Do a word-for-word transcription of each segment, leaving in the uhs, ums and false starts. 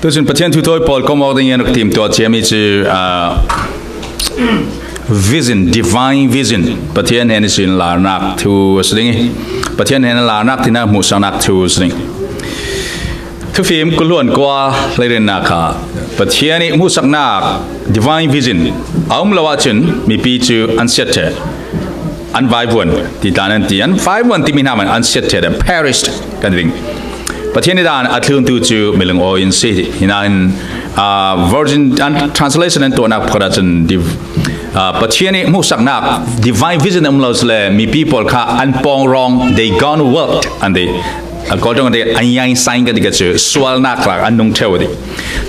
Tuchin Pathian thu thawi pawl kawm awk dingin rak timtuah ciami cu, ah, vision, divine vision. Pathian hnen ihsin larnak thu a si ding i, Pathian hnen larnak tinak hmuhsaknak thu a si ding. Thufim kul hluan kua hleirinnak kha Pathian i hmuhsaknak, divine vision, a um lo ahcun mipi cu an siat ṭheh, an vaivuan ti tla nan ti, an vaivuan timi hna man an siat ṭheh, perished kan ti ding. Pathian i dan a thluntu cu milung awi in si. Hinain, ah, version an translation an tuahnak pakhat ahcun div-, ah, Pathian i hmuhsaknak, divine vision a um lo sile mipi pawl kha an pawng rawng, they gone wild an ti. A Kawl ṭong an ti, an yain sain kan ti kha cu sualnak lak an nung ṭheu a ti.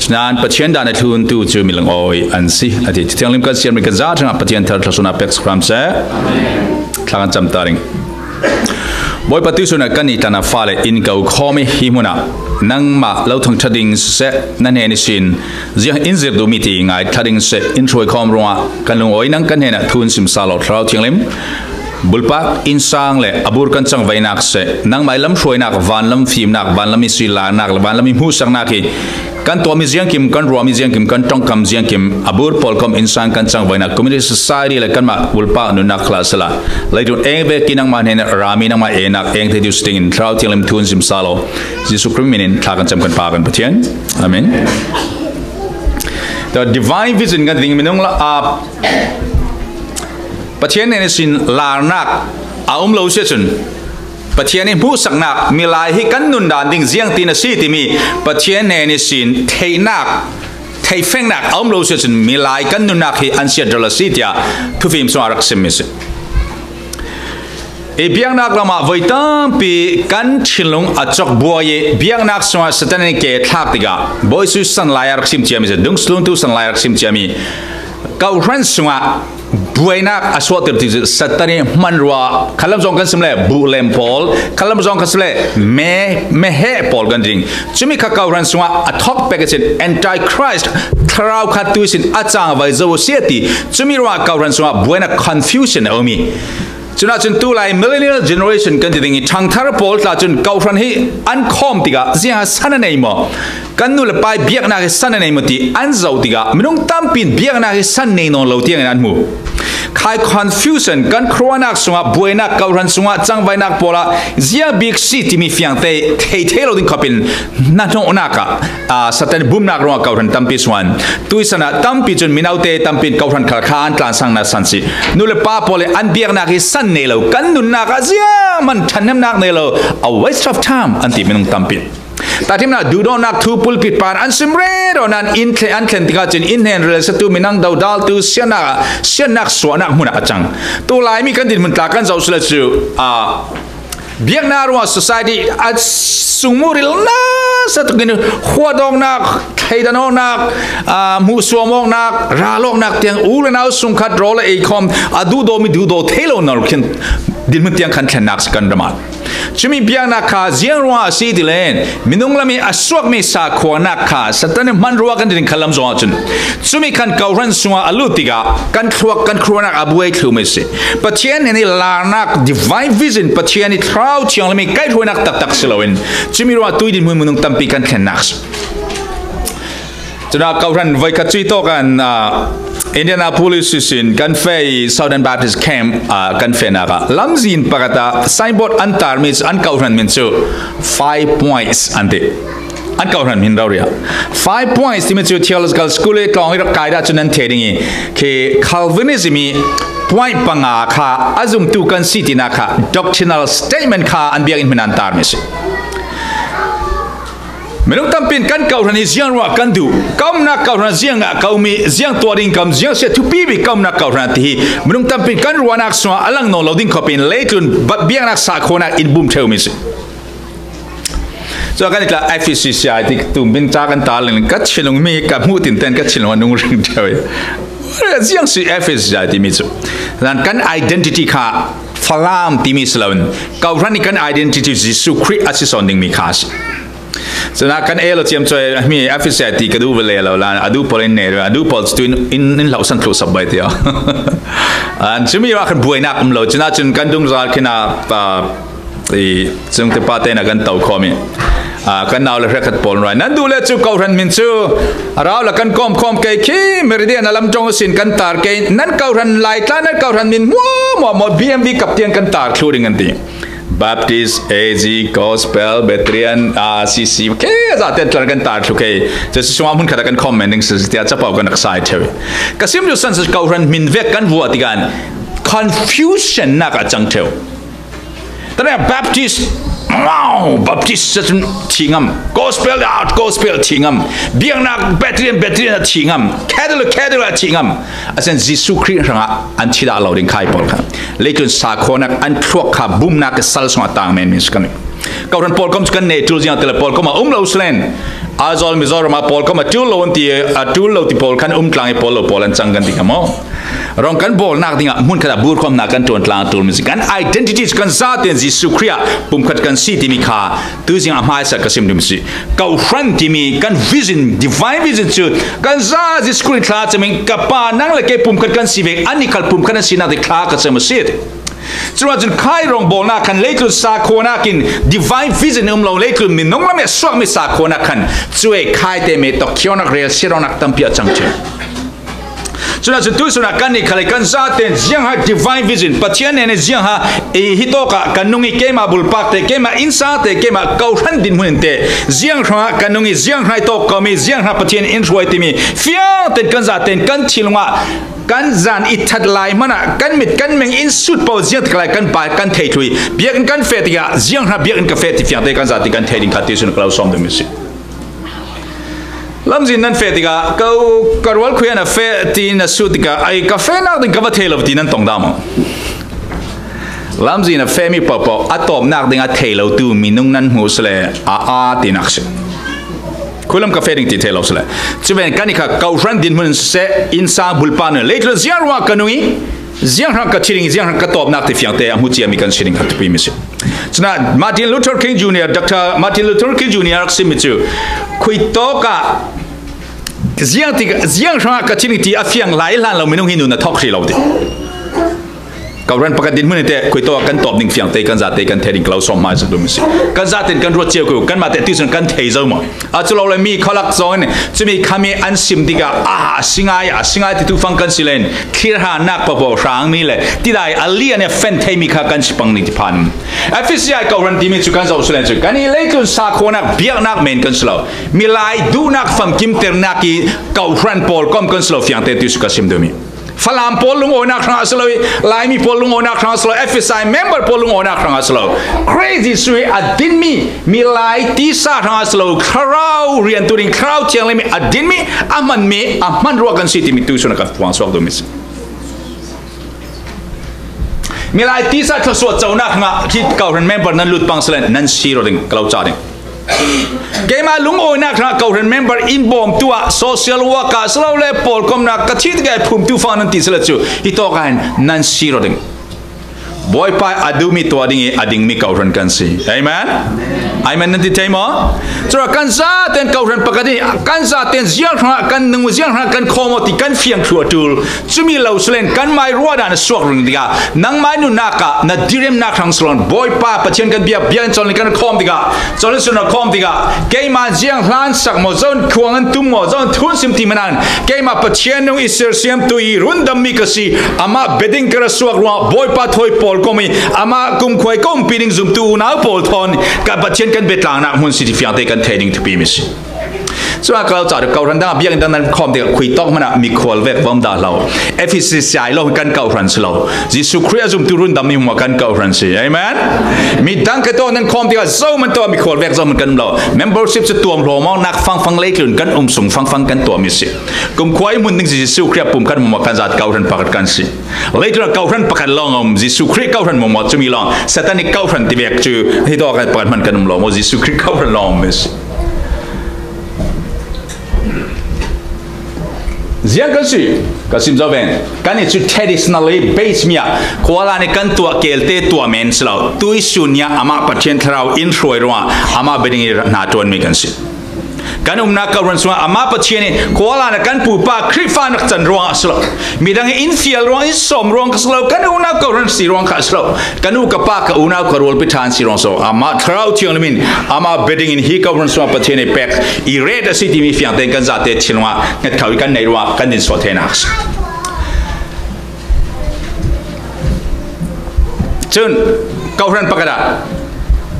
Sinain Pathian dan a thluntu cu milung awi an si a ti. Thianghlim kan siarmi kan za ṭhangah Pathian thar thluasuahnak pek sakram seh. Thla kan cam ta ding. Bawipa, tuihsun ah kan i tlan a fale in ko khawm i hi hmun ah nangmah lo thangṭhat ding siseh, na hnen ihsin ziang in zir duhmi ti ngai thla ding seh, in hruai khawm ruangah kan lungawi, nang kan hnenah thu in sim sal law, Thlarau Thianghlim bulpak, innsang le a bur kan cangvaihnak seh, nangmah i lam hruainak, vanlam fimnak, vanlam i silarnak le vanlam i hmuhsaknak hi kan tuahmi ziangkim, kan ruahmi ziangkim, kan ṭongkam ziangkim, a bur pawlkom innsang kan cangvaihnak, community society le kanmah bulpak nunnak khalah sila, leitlun eng vek i nangmah hnen rami nangmah enak eng thei tu si dingin Thlarau Thianghlim thu in sim sal law, Jesuh Khrih min in thla kan cam kan Pa kan Pathian. Amen. The divine vision kan ti ding minung la, ah, Pathian hnen ihsin larnak a um lo si ahcun, Pathian i hmuhsaknak, milai hi kan nun dan ding ziangtin a si timi Pathian hnen ihsin theihnak, theihfengnak a um lo si ahcun, milai kan nunnak hi an siat ral a si tiah thufim sungah rak simmi si. I biaknak lamah voi tampi kan thinlung a cawk buai i biaknak sungah Satan in ke thlak tikah Bawi Jesuh san lai ah rak sim ciami si, dungthluntu san lai ah rak sim ciami, kawhhran sungah buainak a suahter ti cu Satan i hmanrua, khalam zong kan sim le, buhlem pawl, khalam zong kan sim le, me, meheh pawl kan ti ding. Cumi kha kawhhran sungah a thawk pek a sin, Antichrist, thlarau khat tu sin a cangvai zo a si a ti. Cumi ruangah kawhhran sungah buainak, confusion a um i, cun ahcun tulai millennial generation kan ti ding i ṭhangthar pawl tla cun kawhhran hi an khawm tikah ziang a san a nei maw? Kan nu le pa i biaknak hi san a nei maw ti an zoh tikah minung tampi in biaknak hi san nei nawn lo tiangin an hmu. Khai confusion kan khuaruahnak sungah buainak, kawhhran sungah cangvaihnak pawl ah ziang bik si timi fiangte thei thei lo ding khawpin hnahnawhnak ah, aa, Satan bumnak ruangah kawhhran tampi sungah tuisan ah tampi cun minote tampi in kawhhran khal kha an tlansangnak san si. Nu le pa pawl in an biaknak hi san nei lo, kan nunnak ah zianghman ṭhathnemnak nei lo, a waste of time an ti minung tampi. Tahṭhimnak duhdawtnak thu pulpit pa in an sim rero nain inn thlen, an thlen tikah cun inn hnen rel satu, minang dodaltu, siannak, siannak suahnak hmun ah a cang. Tulaimi kan dinhmun tla kan zoh sile cu, aa, biaknak ruangah society a sungmuhril nasa takin huat awknak, thleidan awknak, aa, hmuhsuam awknak, ral awknak tiang u le nau sungkhat rawl a ei khawm a duhdawtmi duhdaw thei lo nawl khin dinhmun tiang khan thlennak si kan ram ah. Cumi biaknak kha ziang ruangah a si ti len, minung lam i a suakmi sakhuanak kha Satan i hmanrua kan ti ding khalam zong ahcun, cumi khan kawhhran sungah a lut tikah kan thluak, kan khuaruahnak a buai thluhmi si. Pathian hnen i larnak, divine vision, Pathian i Thlarau Thianghlim i kaihhruainak taktak si loin, cumi ruangah tui dinhmun minung tampi kan thlennak si. Cun ah kawhhran voikhat cuih tawk ah, ah, Indianapolis ihsin kan feh i Southern Baptist Camp, ah, kan fehnak ah lamzin pakhat ah signboard an tarmi cu an kawhhran min cu Five Points an ti. An kawhhran min rori ah Five Points timi cu theological school i tlawng i rak kai dah cun nan thei ding i, khi Calvinism i point panga kha a zumtu kan si tinak kha doctrinal statement kha an biakinn hmun ah an tarmi si. Minung tampi in kan kawhhran hi ziang ruah kan duh, ka umnak kawhhran ziang ah ka um i, ziang tuah ding ka um, ziang si a thupi bik ka umnak kawhhran ti hi minung tampi in kan ruahnak sungah a lang nawn lo ding khawpin leitlun ba-, biaknak sakhuanak in bum ṭheu mi si. Cun kan i tla F E C C I ti tumbin ca kan tar ling ka thinlung mi ka hmuh tinten ka thinlung a nung ring ṭheu i. Ziang si F E C C I timi cu. Nan kan identity kha Falam timi si loin kawhhran i kan identity Jesuh Khrih a si sawn dingmi kha a si. Cun ah kan el ciam cuai, mi F E C I ti ka duh ve le lo la, a duh pawl in ne, a duh pawl cu in, in, in hlohsan thluh sap bai ti. An cumi ah khan buainak um lo, cun ah cun kan dungzal khin ah, ah, i, cung te pa te na kan to khawm i. A, kan nau le hrekkhat pawl ruai. Nan duh le chu Kohhran min chu a rau la kan kawm khawm kei khi, Meridian a lam ṭawng sin kan tar kei. Nan Kohhran lai tla, nan Kohhran min muah muah maw, B M V kap tiang kan tar thlu ding an ti. Baptist, A Z, Gospel, Betrian, a, C C, khi a zate tla kan tar thlu kei. Chu sungah hmun khat a kan comment ding si tia chapau kan rak sai theu. Ka sim chu san sa Kohhran min vek kan vuah tikah confusion nak a chang theu. Tana Baptist, wow, Baptist thingam. Gospel, ah, Gospel thingam. Biaknak Betrian, Betrian a thingam. Catholic, Catholic a thingam. A sen Jesu Khrih hrangah an thi dah lo ding khai pawl khan. Leitlun sakhuanak an thluak kha bumnak ka sal sungah tang men min si kan. Kohhran pawlkom chu kan nei tul ziang tele pawlkom a um lo silen. Aizawl Mizoram a pawlkom a tul lo an ti, a tul lo ti pawl khan um tlang i pawl lo pawl an chang kan ti kha maw. Rong kan bawlnak dingah hmun khat a burkhawmnak kan ṭuan tlang tul mi si. Kan identity chu kan zaten Jesu Khrih ah pumkhat kan si timi kha tuizing a hmaisa ka sim dum si. Kohhran timi kan vision, divine vision chu kan za Jesu Khrih thla chamin ka pa nang le kei pumkhat kan si vek, an ni khal pumkhat an sinak ding thla ka cham a si. Churuah chun khai rongbawlnak khan leitlun sakhuanak in divine vision um lo, leitlun minung lam e suakmi sakhuanak khan cue khaite me tawk khiawnak rel sirawnak tampi a chang ṭhin. Cunah cun tuisunah kan nih khal kan zaten ziangha divine vision, Pathian nen ziangha i hitawkah kan nung i keima bulpakte, keima innsate, keima Kohhran dinhmun inte, zianghrangah kan nung i zianghrang i tawk kawmi, zianghrang Pathian in hruai timi fiangten kan zaten kan thilungah kan zan i that lai hmanah kan mit kan meng in sut pawl ziang tak lai kan pai kan thei thlui. Biakinn kan feh tikah zianghra biakinn ka feh ti fiangte kan zat ti kan thei ding kha ti sun ka lo sawm ding mi si. Lamzin nan feh tikah ka, ka rual khuia na feh ti na sut tikah ai ka fehnak ding ka va thei lo ti nan tong dah maw? Lamzin a fehmi pohpoh a tawpnak ding a thei lo tu minung nan hmuh sile a a tinak si. Khuilam ka feh ding ti thei lo sile. Cuven kan i kha Kohhran dinhmun siseh, innsang bulpa nun leitlun ziang ruah ka nung i, ziang hrang ka thi ding, ziang hrang ka tawpnak ti fiangte a hmu ciami kan si ding kha thupi mi si. Cunah Martin Luther King Junior, Doctor Martin Luther King Junior rak simmi cu khuitawkah ziang tik, ziang hrangah ka thi ding ti a fiang lai hlan lo minung hi nun a thawk hrih lo ti. Kohhran pakhat dinhmun ite khuitawk kan tawp ding fiangte kan zate kan thei ding ka lo sawm hmai sak dum si. Kan zate kan ruat cio ko, kan mahte tuisun kan thei zo maw? A cu lo le mi kholak zong in cumi khami an sim tikah a, a singai, a singai ti tufang kan si len thlirha nak papo hrang ni le tidai a lian e fen thei mi kha kan si pang ni ti phan. Efisi ai Kohhran timi cu kan zoh si len cu kan i leitlun sakhuanak biaknak men kan si lo. Milai duhnak famkimternak i Kohhran pawlkom kan si lo fiangte tuisu ka sim dumi. Falam pawl lungawinak hrangah si lo i, Laimi pawl lungawinak hrangah si lo, F S I member pawl lungawinak hrangah si lo. Crazy sui a dinmi, milai tisa hrangah si lo, thlarau riantu ding, thlarau thianglimi a dinmi, a hmanmi, a hmanruah kan si timi tuisun a kan puang suak duhmi si. Milai tisa thluasuah conak hrangah khi Kohhran member nan lut pang si le nan si rawh ding, ka lo ca ding. Keimah lungawinak hrangah Kohhran member in bawmtu ah social work ah si lo le pawlkomnak ka thi tikah phumtu fang nan ti si le cu hitawk ah hin nan si rawh ding. Bawipa a duhmi tuah ding i a dingmi Kohhran kan si. Amen. Amen nan ti thei maw? Cura kan zaten Kohhran pakhat i kan zaten ziang hrangah kan nung ziang hrangah kan khawm aw ti kan fiang thlu a ṭul. Cumi lo si len kan mai ruahdan a suak ring tikah nangmai nunnak ah na diremnak hrang si lo. Bawipa Pathian kan biak, biak in colin kan khawm tikah, colin sun a khawm tikah keimah ziang hlan sak maw, zon khuang an tum maw, zon thun sim ti manan keimah Pathian nung i sersiam tu i rundammi ka si. Amah beding ka ra suak ruang Bawipa thawi pawl kawm i amah kumkhuai ka umpi ding zumtu unau pawl thawn ka Pathian kan betlangnak hmun si ti fiangte kan thei ding thupi mi si. Cun a kal ca Kohhran dang a biakinn dang nan khawm tikah khuitawk hmanah mikhual vek vom dah lo. F C C I lo kan Kohhran si lo. Jesuh Khrih a zumtu rundam mi hmuah kan Kohhran si. Amen. Mi dang kha tawh nan khawm tikah zohman tawh mikhual vek zohman kan um lo. Membership cu tuam hlawmawknak fangfang leitlun kan um sung fangfang kan tuahmi si. Kumkhua i hmun ding Jesuh Khrih a pum kan hmuah kan zat Kohhran pakhat kan si. Leitlun a Kohhran pakhat lawng a um, Jesuh Khrih Kohhran hmuahhmuah cumi lawng, Satanic Kohhran ti vek cu hitawk pakhat hman kan um lo maw, Jesuh Khrih Kohhran lawng a um mi si. Ziang kan si, ka sim zo ven. Kan i cu traditionally based mi ah khuala nih kan tuah kelte tuah men si lo. Tuisun nih amah Pathian Thlarau in hruai ruangah amah beding i hna ṭuanmi kan si. Kan umna kohran sungah amah Pathian in khualana kan pupa Khrihfa nak chan ruang a si lo. Midang in fial ruang, in sawm ruang kha si lo, kan unau kohran si ruang kha si lo. Kan u ka pa ka unau ka rualpi than si ruang so. Amah Thlarau Thianghlim in amah biading in hi kohran sungah Pathian in pek i ret a si timi fiangte kan zate thinlungah ngat khau i kan nei ruang kan din suah thei nak si. Cun, kohran pakhat ah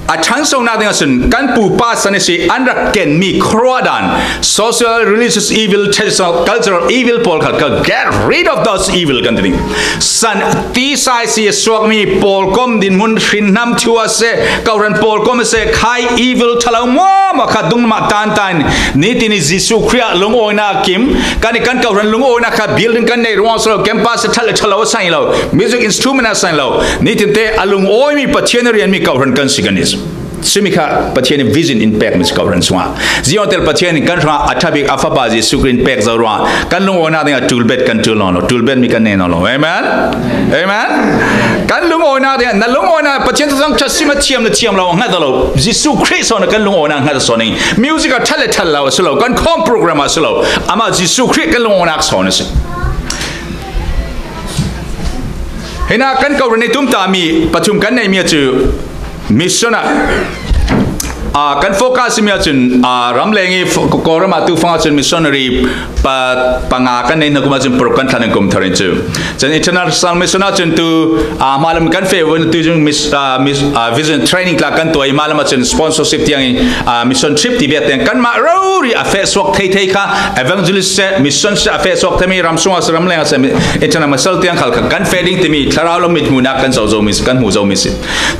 a ṭhangso nak dingah cun kan pupa san ihsi an rak kenmi khuaruahdan, social, religious evil, traditional, cultural evil pawl kha ka get rid of those evil kan ti ding. San tisa ihsi a suakmi pawlkom dinhmun hrinhnam thu a si, kohran pawlkom a si, khai evil ṭhalo muahmuah kha dungmah tantan nitin i Jesuh Khrih ah lungawinak kim kan i kan kohran lungawinak kha building kan neih ruang a si lo, campus a ṭhat le ṭhalo a sang lo, music instrument a sang lo, nitinte a lungawimi Pathian a rianmi kohran kan si kan i si. Simi kha Pathian in vision in pekmi si kohran sungah. Zianghotel Pathian in kan hrangah a ṭhabik a fapa Jesuh Khrih in pek zo ruangah kan lungawinak dingah ṭulbet kan ṭul nawn lo, ṭulbetmi kan nei nawn lo. Amen. Amen. Kan lungawinak dingah, na lungawinak Pathian thazang ṭhat sim a thiam na thiam lo, a hngat lo. Jesuh Khrih sawn a kan lungawinak hngat a sawn ning. Music a ṭhat le ṭhat lo a si lo, kan khawm program a si lo. Amah Jesuh Khrih kan lungawinak sawn a si. Hinah kan kohran i tumtami pathum kan neihmi a cu mission ah, aa, kan focus mi ahcun, aa, ramleng i fo-, Kawlram ah tu fang ahcun missionary pa, panga kan nei hna kum ahcun paruk kan thlan in kum thar in cu. Cun international mission ahcun tu, aa, hmalam kan feh tu cun mis-, aa, mis-, aa, vision training tla kan tuah i hmalam ahcun sponsorship tiang i, aa, mission trip ti viat tiang kanmah rori a feh suak thei thei kha evangelist se, mission se a feh suak themi ram sungah se, ramleng ah se, international tiang khal kha kan feh ding timi thlarau lo mit hmuhnak kan zoh zo mi si, kan hmu zo mi si.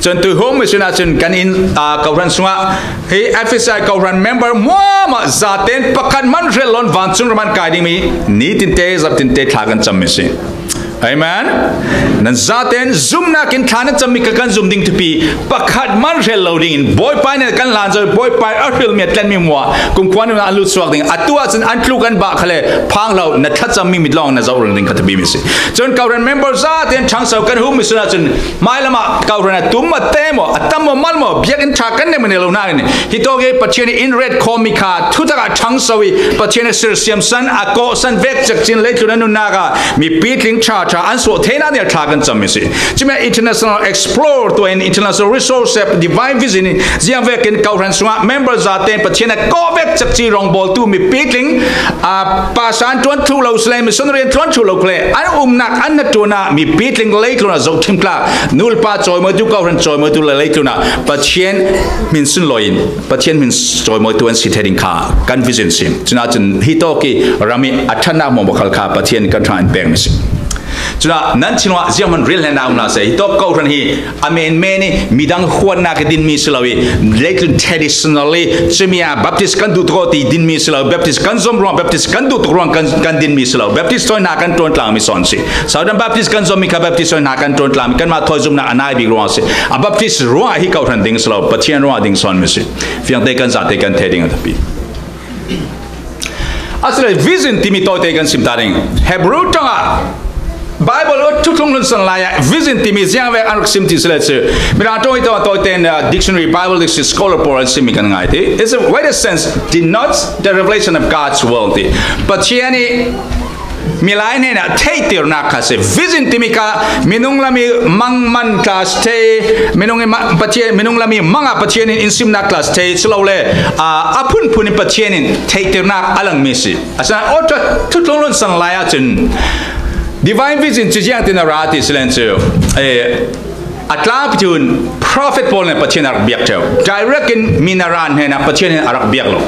Cun tu home mission ahcun kan in, aa, kohran sungah hi F S I kohran member muahmah zaten pakhat man hrel lon vancung ram an kai dingmi nitinte, zarhtinte thla kan cam mi si. Amen. Nan zaten zumnak in thla nan cammi kha kan zum ding thupi pakhat man hrel lo dingin Bawipa nih kan hlan zo, Bawipa a hrilmi a tlenmi muah kumkhua nun an lut suak ding. Atu ahcun an tluk an bah khale phang lo, na thlacammi mit lawng na zoh rung ding kha thupi mi si. Cun kohran member zaten ṭhangso kan hum mi sun ahcun hmailam ah kohran a tum a te maw, a tam maw, mal maw, biakinn ṭha kan neih maw nei lo nain hitawk hi Pathian in ret khawmmi kha thutak ah ṭhangso i Pathian a sirsiam san, a kawhsan vek cekcin leitlun a nunnak ah mipi tling ṭha ṭha an suah theinak nih a thla kan cam mi si. Cumi ah international explore tuah in international resource sep divine vision in ziang vekin kohran sungah member zaten Pathian a kawh vek cekci rongbawltu mipi tling, aa, pastor an ṭuan thluh lo si le, missionary an ṭuan thluh lo khale an umnak an hnaṭuan ah mipi tling leitlun ah zohṭhim tlak, nulepa cawimawitu, kohran cawimawitu le leitlun ah Pathian hmin sunlawi in Pathian hmin cawimawitu an si thei ding kha kan vision si. Cun ahcun hitawk i ram i a ṭhatnak hmuahhmuah khal kha Pathian kan ṭha in pekmi si. Cun ah nan thinlung ah zianghman rianhlannak um hna seh. Hitawk kohran hi a menmen i midang huatnak i dinmi si lo i leitlun traditional i cumi ah Baptist kan duh tuk ti dinmi si lo, Baptist kan zom ruang, Baptist kan duh tuk ruang kan, kan dinmi si lo, Baptist thawi hna kan ṭuan tlangmi sawn si. Southern Baptist kan zommi kha Baptist thawi hna kan ṭuan tlangmi, kanmah thawi zumhnak a nai bik ruang si. A Baptist ruang ah hi kohran ding si lo, Pathian ruang ah ding sawn mi si. Fiangte kan zate kan thei ding a thupi. Asile vision timi tawite kan sim ta ding. Hebrew ṭong ah Bible u thuthlung hlun san lai ah vision timi ziang vek an rak sim ti si le cu, Mirang ṭong i tawite in, uh, dictionary, Bible dictionary scholar pawl an simmi kan ngai ti. It's a wider sense denotes the revelation of God's will ti. Pathian i milai hnenah theihternak kha si. Vision timi kha minung lam i mang man tla si thei, minung i ma-, Pathian, minung lam i mang ah Pathian in in simnak tla si thei, si lo le, aa, a phunphun in Pathian in theihternak a langmi si. Asinain awṭa thuthlung hlun san lai ahcun divine vision cu ziangtin a ra ti si len cu, eh, a tlangpi thun prophet pawl nih Pathian a rak biak ṭheu. Direct in mi na ran hnenah Pathian in a rak biak lo.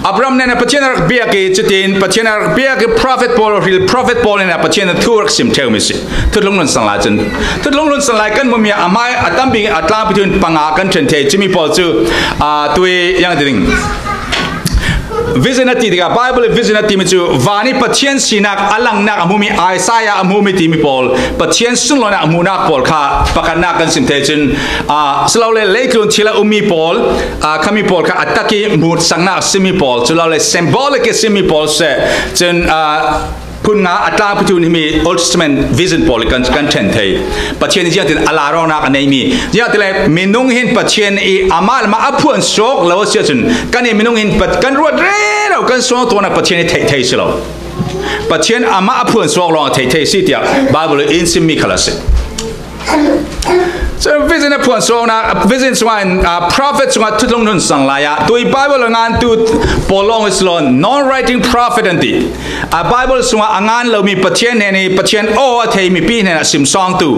Abraham hnenah Pathian a rak biak i, cutin Pathian a rak biak i, prophet pawl hril, prophet pawl hnenah Pathian a thu a rak sim ṭheu mi si. Thuthlung hlun san lai cun, thuthlung hlun san lai kan hmuhmi a hmai a tampi a tlangpi thun panga kan ṭhen thei. Cumi pawl cu, aa, tui yang ti ding. Vision a ti tikah, Bible i vision a timi cu van i Pathian sinak a langnak a hmuhmi, Isaiah a hmuhmi timi pawl, Pathian sunlawinak a hmuhnak pawl kha pakhatnak kan sim thei. Cun, aa, silole leitlun thil a ummi pawl, aa, khami pawl kha a tak i hmuhsaknak a simi pawl, culole symbolic i simi pawl seh. Cun, aa, Kun nga a tlangpi tu ni mi Old Testament vision pawl kan, kan ṭhen thei. Pathian ziangtin a la rawngnak a nei mi. Ziangtin le minung hin Pathian i amah le amah a phuan suak lo a si ahcun kan i minung hin Pat-, kan ruat rero kan suangtuahnak Pathian i theih thei si lo. Pathian amah a phuan suak lawng a theih thei si tiah Bible in sim mi khal a si. Cun vision a phuan suaknak, vision sungah in, ah, prophet sungah thutlung nun sang lai ah, tui Bible a ngantu pawl lawng hi si lo, non-writing prophet an ti. A Bible sungah a ngan lomi Pathian hnen i Pathian aw a thei mipi hnenah sim sawngtu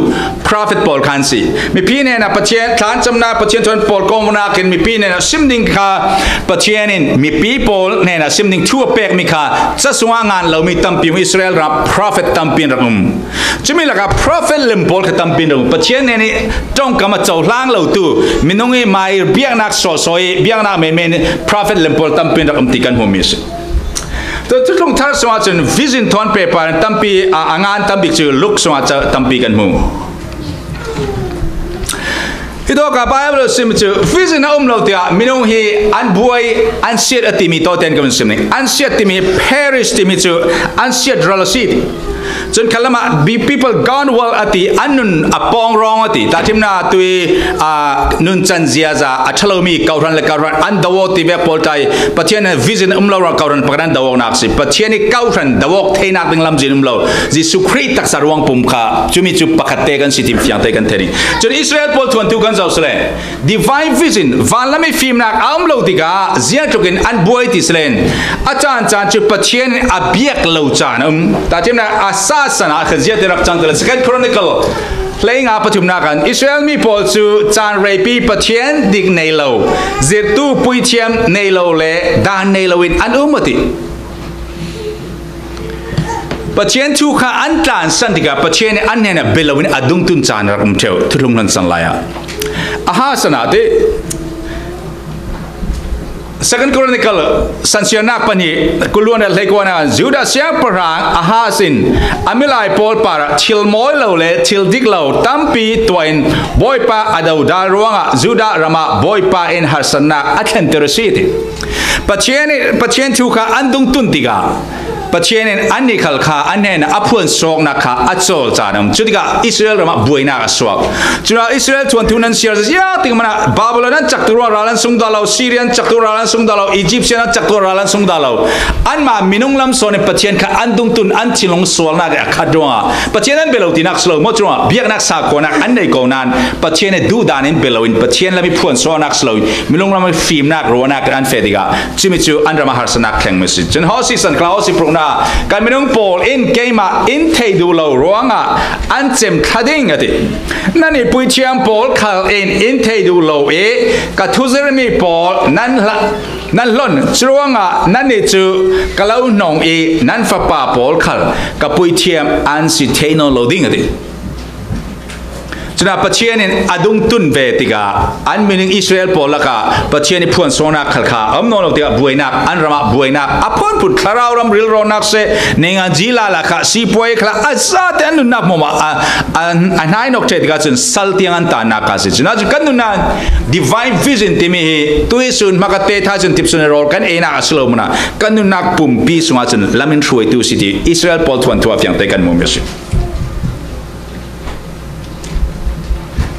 prophet pawl kha an si. Mipi hnenah Pathian thlacamnak, Pathian thuan pawl kawmnak in mipi hnenah sim ding kha Pathian in mipi pawl hnenah sim ding thu a pekmi kha ca sungah a ngan lomi tampi um, Israel ram prophet tampi in rak um. Cumi lakah prophet lem pawl kha tampi in rak um. Pathian hnen i ṭongkam a cohlang lotu minung i mai biaknak sawhsawh i biaknak menmen i prophet lem pawl tampi in rak um ti kan hmuhmi a si. Tua Thutlung Thar sungah cun vision thawn pehpar in tampi, a, a ngan tampi cu Luke sungah ca tampi kan hmu. Hitawk ah Bible sim cu vision a um lo tiah minung hi an buai, an siat a timi tawte in kan sim ning. An siat timi hi perish timi cu an siat ral a si ti. Cun khalam ah be people gone wild a ti, an nun a pawng rawng a ti. Tahṭhimnak tui, aa, nuncan ziaza a ṭha lomi kawhhran le kawhhran an do awk ti vek pawl ta i Pathian in vision um lo ruang kawhhran pakhat an do awknak si. Pathian i kawhhran do awk theinak ding lamzin um lo. Jesuh Khrih taksa ruang pum kha cumi cu pakhat te kan si ti fiang te kan thei ding. Cun Israel pawl thuantu kan zoh si le. Divine vision, vanlam i fimnak a um lo tikah ziangtlukin an buai ti si len a caan caan cu Pathian in a biak lo caan a um. Tahṭhimnak a sa san ah kha ziate rak cang ti le Second Chronicle hleinga pathumnak ah Israel mi pawl cu caan reipi Pathian dik nei lo, zirhtu puithiam nei lo le dan nei lo in an um a ti. Pathian thu kha an tlansan tikah Pathian nih an hnenah bia loin a dungtun caan a rak um ṭheu, thutlung hlansan lai ah. Ahaz san ah ti. Second Chronicle sansiarnak pahnih kuluan le hleikuanak ah Judah siangpahrang Ahaz in a milai pawl parah thil mawi lo le thil dik lo tampi tuah in Bawipa a dodal ruangah Judah ramah Bawipa in harsatnak a thlenter a si ti. Pathian, Pathian thu kha an dungtun tikah Pathian in annih khal kha an hnenah a phuan suaknak kha a cawl caan a um. Cutikah Israel ramah buainak a suak. Cunah Israel thuanthu nan siar ziangtik hmanah Babylon an caktu ruang ral an sung dah lo, Syria an caktu ral an sung dah lo, Egyptian an caktu ral an sung dah lo. Anmah minung lam sawn in Pathian kha an dungtun an thinlung sualnak a khat ruangah Pathian an bia lo tinak si lo maw, curuangah biaknak sakhuanak an nei ko nain Pathian i duhdan in bia loin Pathian lam i phuan suaknak si loin minung lam i fimnak ruahnak in an feh tikah cumi cu an ram a harsatnak thlengmi a si. Cun Hosea san kha Hosea prukna kan minung pawl in keimah in theih duh lo ruangah an cem thla ding a ti. Nan i puithiam pawl khal in in theih duh lo i ka thuzirhmi pawl nan hla-, nan hlon curuangah nannih cu ka lo hnong i nan fapa pawl khal ka puithiam an si thei nawn lo ding a ti. Cunah Pathian in a dungtun ve tikah an minung Israel pawl lakah Pathian i phuan suaknak khal kha a um nawn lo tikah buainak, an ramah buainak, a phunphun thlarau ram rilrawnak seh, ningangzi lala kha sipuai khal a zate an nunnak hmuahmah a, a, a hnainawk ṭheh tikah cun sal tiang an tannak kha a si. Cunah cun kan nunnak divine vision timi hi tuisun hmakatte thaizing tipsun rawl kan einak a si lo hmanah kan nunnak pumpi sungah cun lam in hruaitu a si ti Israel pawl thuanthu ah fiangte kan hmuhmi a si.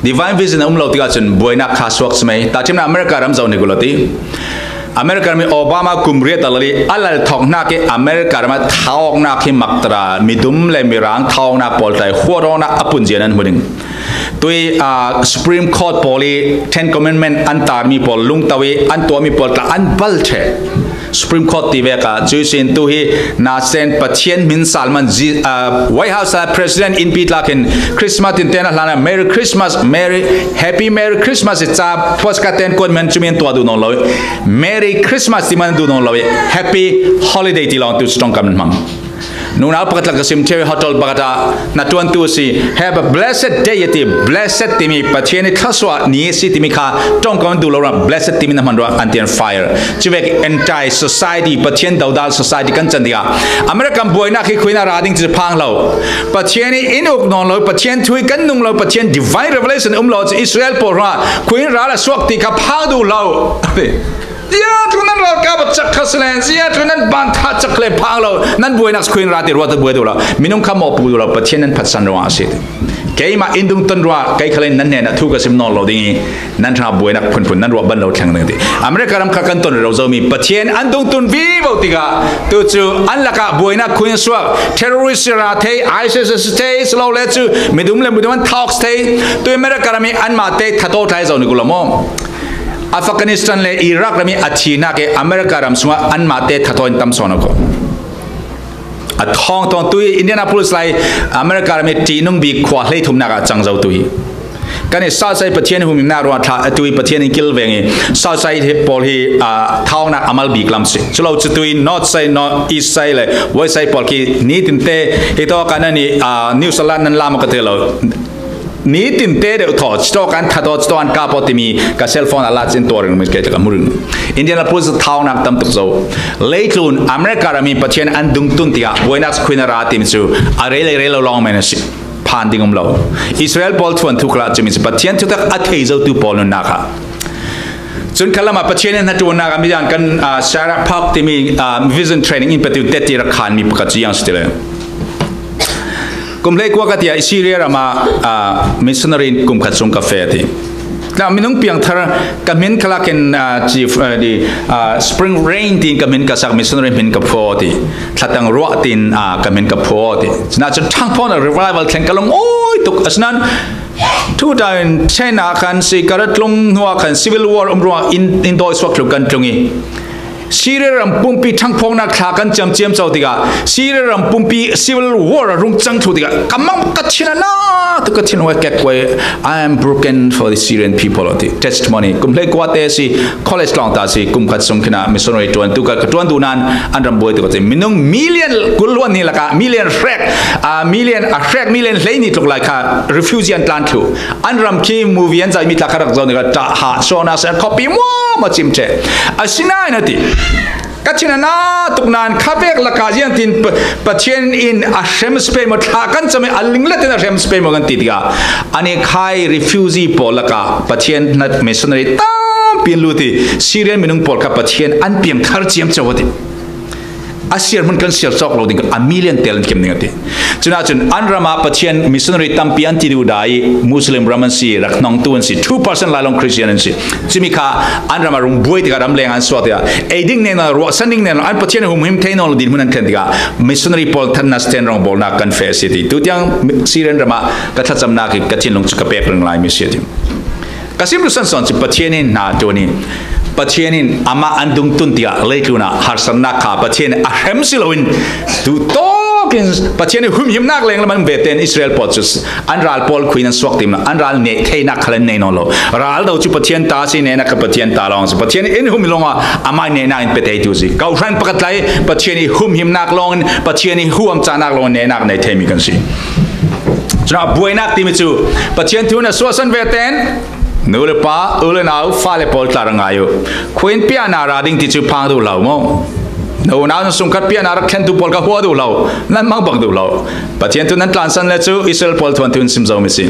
Divine vision a um lo tikah cun buainak kha suak si mai. Tahṭhimnak America ram zoh hnik u law ti. America ram i Obama kum riat a lal i a lal thawk hnak i America ram ah thawknak hi maktra, midum le mirang thawknak pawl tlai huat awknak a punzia nan hmu ding. Tui, aa, Supreme Court pawl i Ten Commandment an tarmi pawl lungto i an tuahmi pawl tla an bal ṭheh. Supreme Court ti vek ah cuih sin tu hi nasen Pathian hmin salman zi-, aa, White House ah President innpi tlak in Christmas tinte na hlan ah Merry Christmas, Merry, Happy Merry Christmas i ca postcard ten kuat men cumi an tuah duh nawn lo i Merry Christmas ti man duh nawn lo i Happy Holiday ti lawng tu cu ṭongkam nan hmang. Nunau pakhat tlak ka sim ṭheu i hotel pakhat ah na ṭuantu a si. Have a blessed day a ti. Blessed timi Pathian i thlasuah ni a si timi kha ṭongkam an duh lo ruang blessed timi na hman ruang an ti an fire. Cuvek anti society, Pathian dodal society kan can tikah American buainak hi khuinak ra ding cu phang lo. Pathian i in uk nawn lo, Pathian thu i kan nung lo, Pathian divine revelation um lo cu Israel pawl ruangah khuin ral a suak ti kha phang duh lo. Ziangtluk nan ralkap a cak kha Silen, ziah tu nan ban tha chak le phang lo, nan buainak khuin ra ti ruat buai duh lo, minung kha mawhpuak duh lo, Pathian nan phatsan ruang a si. Keimah in dungtun ruah, kei khal in nan hnenah thu ka sim nawn lo ding i, nan hrangah buainak phunphun nan ruah ban lo thleng ding ti. America ram kha kan ton rero zomi, Pathian an dungtun vivo tikah, tu cu an lakah buainak khuin suak, terrorist ra thei, ISIS thei, si lo le cu midum le midum an thawk thei, tu America ram i anmah te thataw tlai zo ni ku lo maw? Afghanistan le Iraq ram i a thihnak i America ram sungah anmah te thataw in tam sawn ko. A thawngthawng tu i Indianapolis lai America ram i ṭihnung bik khua hleithumnak ah cang zo tu hi. Kan i Southside Pathian humnak ruang thla tu i Pathian in kilveng i Southside hi pawl hi, aa, thawngnak a mal bik lam si. Culo cu tu i Northside, North Eastside le Westside pawl khi nitin te hi tawk ah nan i, aa, New Zealand nan lam ka ti lo. Nitin te deuh thaw, citaw kan that aw, citaw an kap aw timi ka cellphone a la cin tuar in ka hmu rih. Indianapolis thawngnak tam tuk zo. Leitlun America ram i Pathian an dungtun tikah buainak khuin a ra timi cu a rei le rei lo lawng men a si. Phan ding um lo. Israel pawl thuanthu khalah cumi cu Pathian thutak a thei zotu pawl nunnak ah. Cun khalam ah Pathian in hnaṭuannak a midan kan, ah, Sarah Park timi, ah, vision training in petu teti rak khanmi pakhat cu ziang si ti le. Kum hleikua ka tiah Syria ram ah, ah, missionary in kum khat sung ka feh a ti. Tla minung piangthar ka hmin khalak in, ah, chief, ah, di, ah, Spring Rain tiin ka hmin ka sak missionary hmin ka phuaw a ti. Thlatang ruah tiin, ah, ka hmin ka phuaw a ti. Sinah cun ṭhangphawng ah revival thleng ka lung awi tuk. Asinain two thousand ten ah khan si ka ra tlung hnuah khan civil war um ruangah in, in dawi suak thlu kan tlung i Syria ram pumpi ṭhangphawknak thla kan ciamciam co tikah Syria ram pumpi civil war a rung cang thlu tikah ka mang ka thin a na tu ka thin a kek kuai. I am broken for the Syrian people a ti. Testimony kum hleikua te si, college tlawng ta si, kum khat sung khin ah missionary ṭuantu ka, ka ṭuan duh nan an ram buai tu ka ti. Minung million kul hluan hnih lakah million hrek, ah, million a hrek million hleihnih tluk lai kha refugee an tlan thlu. An ram khi movie an zaimi tla kha rak zo nih ka ṭah hah suang nak si an khuapi muam a cim ṭheh. Asinain a ti. Ka thin a na tuk nan khavek lakah ziangtin Pa-, Pathian in a hrem si pei maw, thla kan cam i a linglet in a hrem si pei maw kan ti tikah, ani khai refugee pawl lakah Pathian hnat missionary tampi an lut i Syrian minung pawl kha Pathian an piangthar ciamco a ti. A siar hmun kan siar cawk lo ding, a million tel an kim ding a ti. Cunah cun an ram ah Pathian missionary tampi an ti duh dah i Muslim ram an si, rak hnongtu an si, two percent lai lawng Christian an si. Cumi kha an ram ah rung buai tikah ramleng an suak tikah ei ding nen lo, ruahsan ding nen lo, an Pathian humhim thei nawn lo dinhmun an thlen tikah missionary pawl thanna stand rongbawlnak kan feh a si ti. Tutiang Syrian ram ah ka thlacamnak i ka thinlung cu ka pek ring laimi si a ti. Ka sim duhsan sawn cu Pathian in hna ṭuan i Pathian in amah an dungtun tiah leitlun ah harsatnak kha Pathian a hrem si loin duhtawk in Pathian i humhimnak lenglam an ve tein Israel pawl cu an ral pawl khuin an suak tim lo, an ral neh theinak khal an nei nawn lo. Ral do cu Pathian ta si, nehnak kha Pathian ta lawng si. Pathian in hum lawng ah amah nehnak in pe theitu si. Kawhhran pakhat lai Pathian i humhimnak lawng in, Pathian i huam cahnak lawng in nehnak nei theimi kan si. Cunah buainak timi cu Pathian thu na suahsan ve tein nu le pa, u le nau, fale pawl tla ra ngai u. Khuin piahna ra ding ti cu phang duh lo maw? Na unau na sungkhat piahna rak thlentu pawl ka hua duh lo, nan mangbang duh lo. Pathian thu nan tlansan le cu Israel pawl thuanthu in sim zomi si.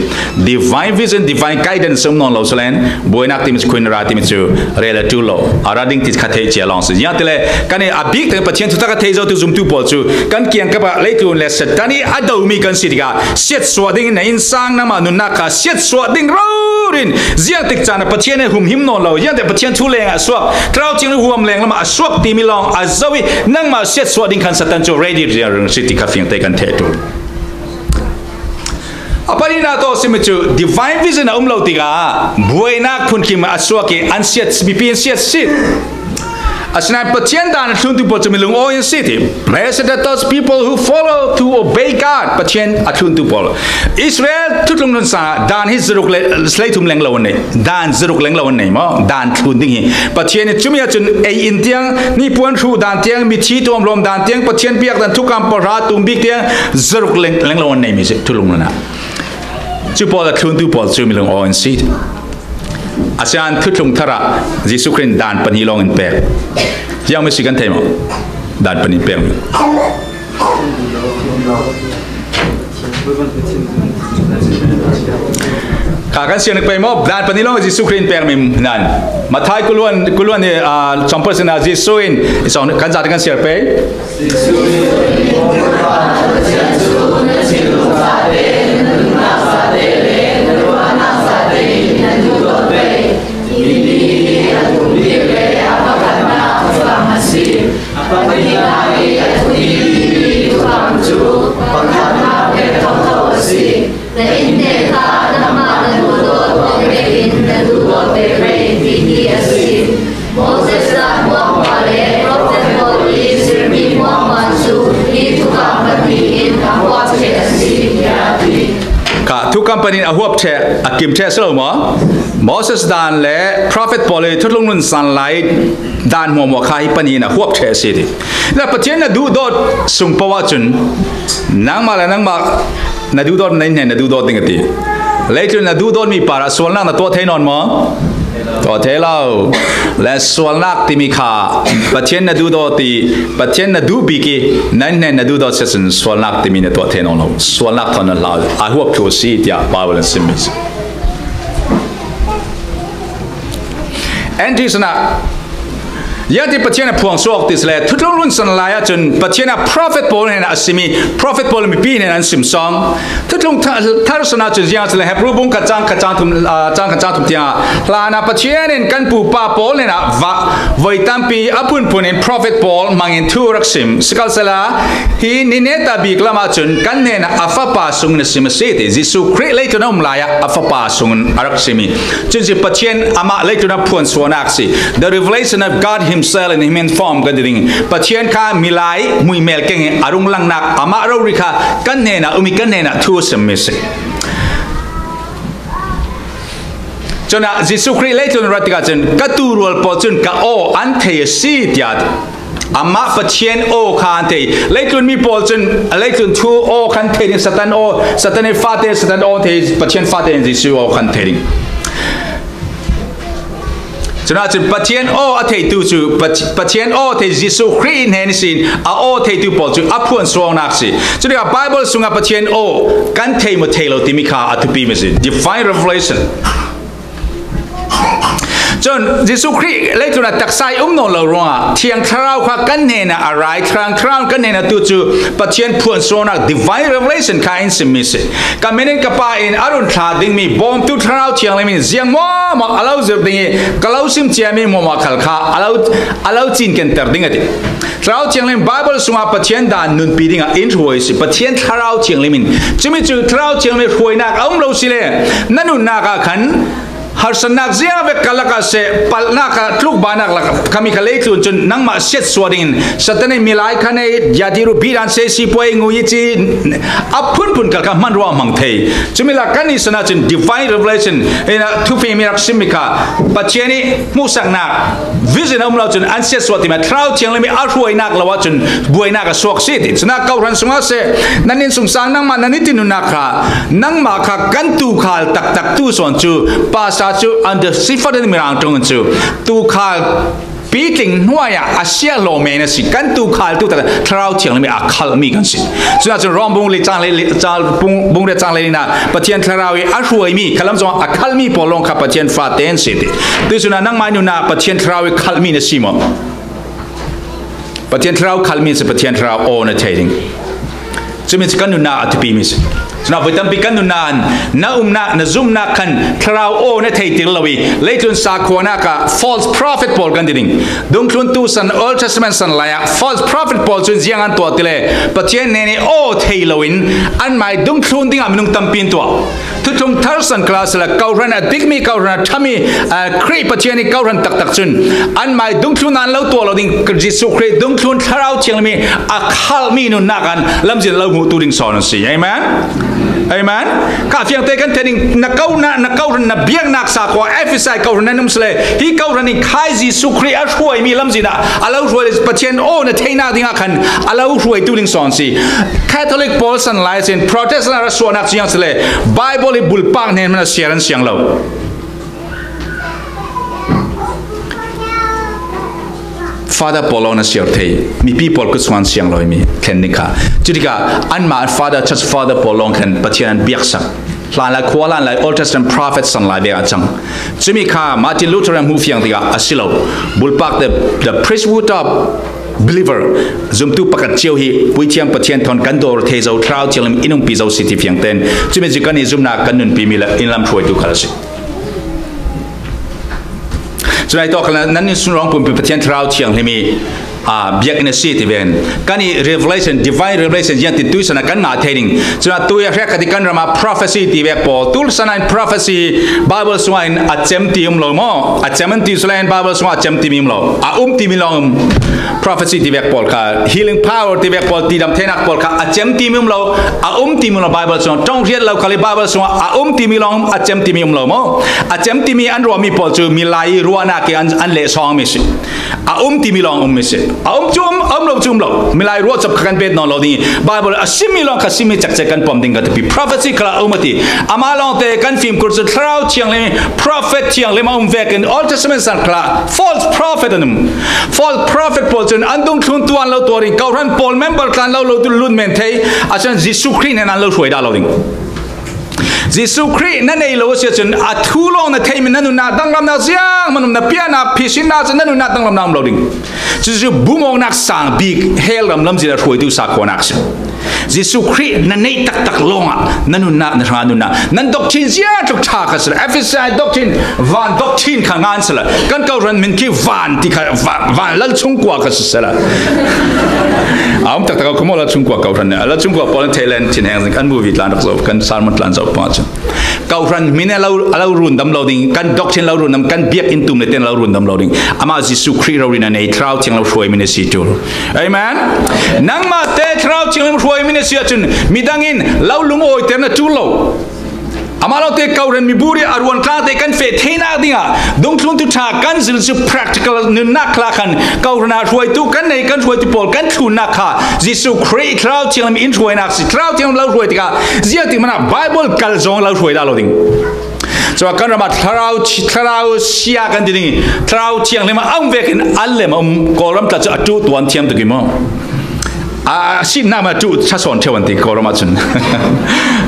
Divine vision, divine guidance um nawn lo salen, buainak timi cu khuin ra timi cu rel a ṭul lo. A ra ding ti kha theih cia lawng si. Ziangtile kan i a bik teng Pathian thutak a thei zotu zumtu pawl cu kan kiangkap ah leitlun le Satan i a domi kan si tikah siatsuah ding in na innsang nangmah nunnak kha siatsuah ding rori in ziangtik caan ah Pathian he humhim nawn lo, ziangtik Pathian thu leng ah a suak, Thlarau Thiang huam leng lamah a suak timi lawng a zoh i nangmah siatsuah ding khan Satan cu ready ring si ti kha fingte kan theh ṭul. A pahnihnak tawh a simi cu divine vision a um lo tikah buainak phunkhim a suak i an siat, mipi an siat si. Asinain Pathian dan a thluntu pawl cu minung awi an si ti. Blessed are those people who follow to obey God. Pathian a thluntu pawl. Israel thutlung nun sang dan hi zaruk le hleithum leng lo an nei. Dan zaruk leng lo an nei maw? Dan thlun ding hi. Pathian in cumi ahcun ei in tiang, nipuan hruh dan tiang, mithi tuamhlawm dan tiang, Pathian biak dan thukam pahra tumbik tiang, zaruk leng, leng lo an nei mi si, thulung nunah. Cu pawl a thluntu pawl cu minung aw an si. Asian thuthlung thar ah Jesuh Khrih in dan pahnih lawng in pek. Ziang mi si kan thei maw? Dan pahnih pek mi. Kha kan siar ning pei maw, dan pani long Jesu Khrih in pek mi nan. Mathai kuluan, kuluan ni, ah, sawm pasarih na Jesu in, i sawng kan zat kan siar pei. Kha, thukam panin a huap ṭheh, a kim ṭheh si lo maw? Moses dan le prophet pawl i thutlung nunsan lai dan hmuahhmuah kha hi panin a huap ṭheh si ti. Na Pathian na duhdawt sung paoh ah cun nangmah le nangmah na duhdawt, na inn hnen na duhdawt ding a ti. Leitlun na duhdawtmi parah sualnak na tuah thei nawn maw? Tuah thei lo. Le sualnak timi kha Pathian na duhdawt i, Pathian na duh bik i, na inn hnen na duhdawt si cun sualnak timi na tuah thei nawn lo. Sualnak thawn na hlau. A huap thu a si tiah Bible in simmi si. Anti sana ziangti Pathian a phuang suak ti si le, thutlung nunsan lai ah cun Pathian a prophet pawl hnen a simi, prophet pawl mipi hnen an sim sawng. Thutlung tha-, thar sana cun ziang si le, Hebru bung khat cang khat cang thum, ah, cang khat cang thum tiang ah, hlan ah Pathian in kan pupa pawl hnen a va, voi tampi a phunphun in prophet pawl hmangin thu rak sim. Sikhalsehla, hi ni neta bik lam ah cun kan hnen a Fapa sungin a sim a si ti. Jesu Khrih leitlun a um lai ah a Fapa sungin a rak simi. Cun si Pathian amah leitlun a phuan suahnak si. The revelation of God himself in human form kan ti ding. Pathian kha milai hmuihmel keng i a rung langnak amah rori kha kan hnen a um i kan hnen a thu a simmi si. Cun ah Jesu Khrih leitlun a rat tikah cun ka tuurual pawl cun ka aw an thei a si tiah amah Pathian aw kha an thei. Leitlun mi pawl cun a leitlun thu aw khan thei ding, Satan aw, Satan i fate, Satan aw thei, Pathian fate in Jesu aw khan thei ding. Cun ah cun Pathian aw a theitu cu Pat-, Pathian aw a thei Jesu Khrih hnen ihsin a aw theitu pawl cu a phuan suaknak si. Cun ah Bible sungah Pathian aw kan thei maw thei lo timi kha a thupi mi si. Divine revelation. Cun Jesu Khrih leitlun ah taksa i um nawn lo ruangah Thiang Thlarau kha kan hnenah a ra i, Thiang Thlarau kan hnenah tu cu Pathian phuan suaknak divine revelation kha in simmi si. Ka min in ka Pa in a run thlah dingmi bawmtu Thlarau Thianghlim in ziang hmuahhmuah a lo zirh ding i ka lo sim ciami hmuahhmuah khal kha a lo, a lo cinkenter ding a ti. Thlarau Thianghlim Bible sungah Pathian dan nunpi dingah in hruai si. Pathian Thlarau Thianghlim in cumi cu Thlarau Thianghlim hruainak a um lo si le na nunnak ah khan harsatnak ziang vek ka lakah seh, palhnak ah tlukbanak lakah khami kha leitlun cun nangmah siatsuah dingin Satan in milai khan ei, yatiru bidan sei, sipuai ngui ci a phunphun kal kha hman ruah hmang thei. Cumi lak kan ihsan ah cun divine revelation in a thufimi rak simmi kha Pathian i hmuhsaknak vision a um lo cun an siatsuah timi ah Thlarau Thianghlim i a hruainak lo ah cun buainak a suak si ti. Cun ah kohhran sungah seh, nan inn sungsang nangmah nan i ti nunnak kha nangmah kha kan tuukhal taktak tu sawn cu pasa cu under sifat in mirang ṭung in cu tuukhal pitling hnuai ah a siahlaw men a si. Kan tuukhal tu taktak Thlarau Thianghlim i a khalhmi kan si. Cun ah cun Rom bung li cang le, cang, bung, bung le cang le ina Pathian Thlarau i a hruaimi khalam zong a khalhmi pawl lawng kha Pathian fate an si ti. Tu cun ah nangmah i nunah Pathian Thlarau i khalhmi na si maw? Pathian Thlarau khalhmi si, Pathian Thlarau aw na thei ding. Cumi cu kan nunnak a thupimi si. Cun ah voi tampi kan nunnak in na umnak, na zumhnak khan Thlarau aw na theitir lo i leitlun sakhuanak ah false prophet pawl kan ti ding. Dungthluntu san, Old Testament san lai ah false prophet pawl cun ziang an tuah ti le Pathian hnen i aw thei loin anmah i dungthlun dingah minung tampi an tuah. Thuthlung thar san kha la si le, kohhran a dikmi, kohhran a ṭhami, aa, Khrih Pathian i kohhran taktak cun anmah i dungthlun an lo tuah lo ding, Jesuh Khrih dungthlun Thlarau Thianghlim i a khalhmi nunnak an lamzin lo hmuhtu ding sawn an si. Amen? Amen? Kha fiangte kan thei ding, na kohnak, na kohhran, na biaknak sakhua, Efesa kohhran nan um si le, hi kohhran in khai Jesuh Khrih a hruaimi lamzin ah a lo hruai le Pathian aw na theihnak dingah khan a lo hruaitu ding sawn si. Catholic pawl san lai sin, Protestant a ra suahnak ciang si le, Bible i bulpak hnen hmanh a siar an siang lo. Father pawl lawng na siar thei, mipi pawl kut sung an siang lo mi thlen ding kha. Cutikah anmah Father, Church Father pawl lawng khan Pathian an biaksak. Hlan lai khua hlan lai Old Testament prophet san lai vek a chang. Cumi kha Martin Luther in hmuh fiang tikah a si lo. Bulpak the, the priesthood of believer, zumtu pakhat cio hi puithiam Pathian thawn kan dawr thei zo, Thlarau Thianghlim in umpi zo si ti fiang ten. Cumi cu kan i zumnak kan nunpi mi le in lam hruaitu khal a si. Cunai tawk nan, nan in sunrawng pumpi Pathian Thlarau Thianghlim i, ah, biakinn a si ti ven. Kan i revelation, divine revelation ziang tin tuisan a kan ngah thei ding. Cunah tui a hrek khat i kan ram ah prophecy ti vek pawl. Tulsan in prophecy Bible sungah in a cem ti um lo maw? A cem an ti sulain Bible sungah a cem ti mi um lo. A um ti mi lawng um. Prophecy ti vek pawl kha, healing power ti vek pawl, tidam theinak pawl kha a cem ti mi um lo, a um ti mi um lo Bible sungah. Ṭong hriat lo khal i Bible sungah a um ti mi lawng um, a cem ti mi um lo maw? A cem ti mi an ruahmi pawl cu milai i ruahnak i an, an lehsawng mi si. A um ti mi lawng um mi si. A um cu um, a um lo cu um lo. Milai ruah cop kha kan bet nawn lo ding i Bible a simmi lawng kha simmi cekcek kan pom ding ka tupi. Prophecy khal a um a ti. Amah lawngte kan fimkhur cu Thlarau Thianghlim, prophet thianghlim a um vekin Old Testament san khal ah false prophet an um. False prophet pawl cun an dungthlun tuan lo tuar in kohhran pawl member tlan lo lo tu lut men thei, a cun Jesuh Khrih hnen an lo hruai dah lo ding. Jesuh Khrih na nei lo a si ahcun a thu lawng na theihmi na nunnak danglamnak ziang man um, na piahnak phisinnak cun na nunnak danglamnak um lo ding. Cucu bumawknak sang bik hell ram lamzin a hruaitu sakhuanak a si. Jesuh Khrih na neih taktak lawngah na nunnak, na hrang nunnak, nan doctrine ziah tluk ṭha kha sila, Efesa doctrine, van doctrine kha ngan sila, kan kohhran min khi van ti kha, van, van lalchung kua kha sisila. A um taktak a khuamaw lalchung kua kohhran nih, lalchung kua pawl in thei len thinheng zing kan movie tlan rak zoh, kan sermon tlan zoh pah cun. Kohhran min a lo, a lo rundam lo ding, kan doctrine lo rundam, kan biakinn tum le ten lo rundam lo ding. Amah Jesuh Khrih rori na nei, Thlarau Thianghlim hruai min a si tul. Amen. Nangmah te Thlarau Thianghlim hruai min a si ahcun midang in lo lungawiter na tul lo. Amah lo te kohhran mibur i a ruan tlang te kan feh theinak dingah dungthlun tu ṭha kan zil cu practical nunnak khal ah khan kohhran ah hruaitu kan nei, kan hruaitu pawl kan thlunnak kha Jesuh Khrih Thlarau Thianghlim in hruainak si. Thlarau Thianghlim lo hruai tikah ziah tik hmanh ah Bible kal zong lo hruai dah lo ding. Cun kan ram ah thlarau, thlarau sia kan ti ding i, Thlarau Thianghlim a um vekin an lem a um, Kawlram tla cu a ṭuh tuan thiam tuk i maw? A, a sinnak ma ṭuh ṭha sawn ṭheu an ti Kawlram ah cun.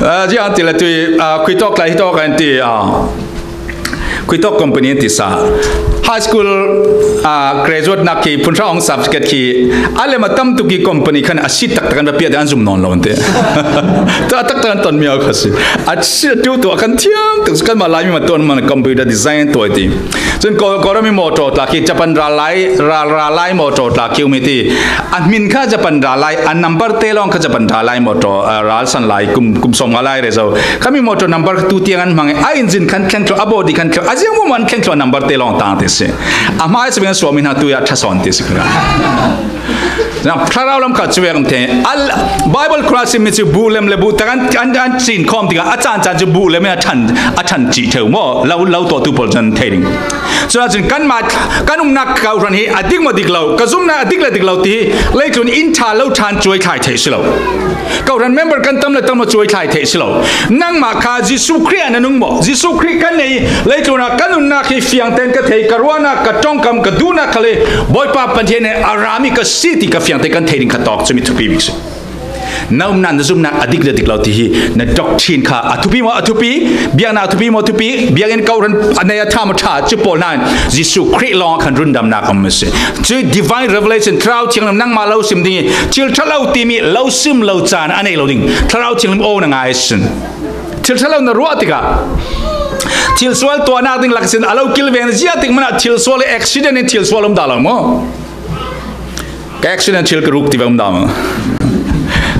A, ziah an ti le tui, a, khuitawk tlai hitawk an ti, a, khuitawk company an ti sa. High school, a, graduate nak khi phunhra hong certificate khi a lem a tam tuk i company khan a sit taktak an va piah ding an zum nawn lo an ti. Tu a taktak an ton mi a kha si. A sit a ṭuh tu a kan thiam tuk, kan ma lai mi ma tuan man computer design tuai ti. Cun Kawl, Kawlram i motor tla khi Japan ral lai, ral, ral lai motor tla khi um i ti. A hmin kha Japan ral lai, a number te lawng kha Japan ral lai motor, a, ral san lai, kum, kum sawm nga lai re zo. Khami motor number tu tiang an hmang i, a engine khan thleng thluah, a body khan thluah, a ziang muam an thleng thluah number te lawng tang ti si. A hmai si beng suam in ha tu ya ṭha sawn ti si kha. Na, thlarau lam kha cuek an thei. Al-, Bible khua sim mi cu buh lem le buh tak an, an, an cin khawm tikah a caan caan cu buh lem in a ṭhan, a ṭhan cih theu maw? Lo, lo tawh tu pawl cun thei ding. Cun ahcun kanmah, kan umnak kohhran hi a dik maw dik lo, ka zumnak a dik le dik lo ti hi leitlun in ṭha lo ṭhan cuai thlai theih si lo. Kohhran member kan tam le tam lo cuai thlai theih si lo. Nangmah kha Jesuh Khrih ah na nung maw? Jesuh Khrih kan nei, leitlun ah kan nunnak hi fiang tein ka thei, ka ruahnak, ka ṭongkam, ka duhnak khal hi Bawipa Pathian he a rami ka si ti ka fiang tein kan thei ding kha tawk cumi thupi bik si. Na umnak, na zumnak a dik le dik lo ti hi, na doctrine kha a thupi maw a thupi, biaknak a thupi maw a thupi, biakinn kohhran a nei a ṭha maw ṭha, cu pawl nain Jesuh Khrih lawng ah khan rundamnak a um a si. Cu divine revelation, Thlarau Thianghlim nangmah lo sim ding i, thil ṭha lo timi lo sim lo caan a nei lo ding. Thlarau Thianghlim aw na ngai a si. Thil ṭha lo na ruah tikah thil sual tuahnak ding lak sin a lo kilven ziah tik hmanh ah thil sual i accident in thil sual um dah lo maw? Ka accident thil ka ruk ti ve um dah maw?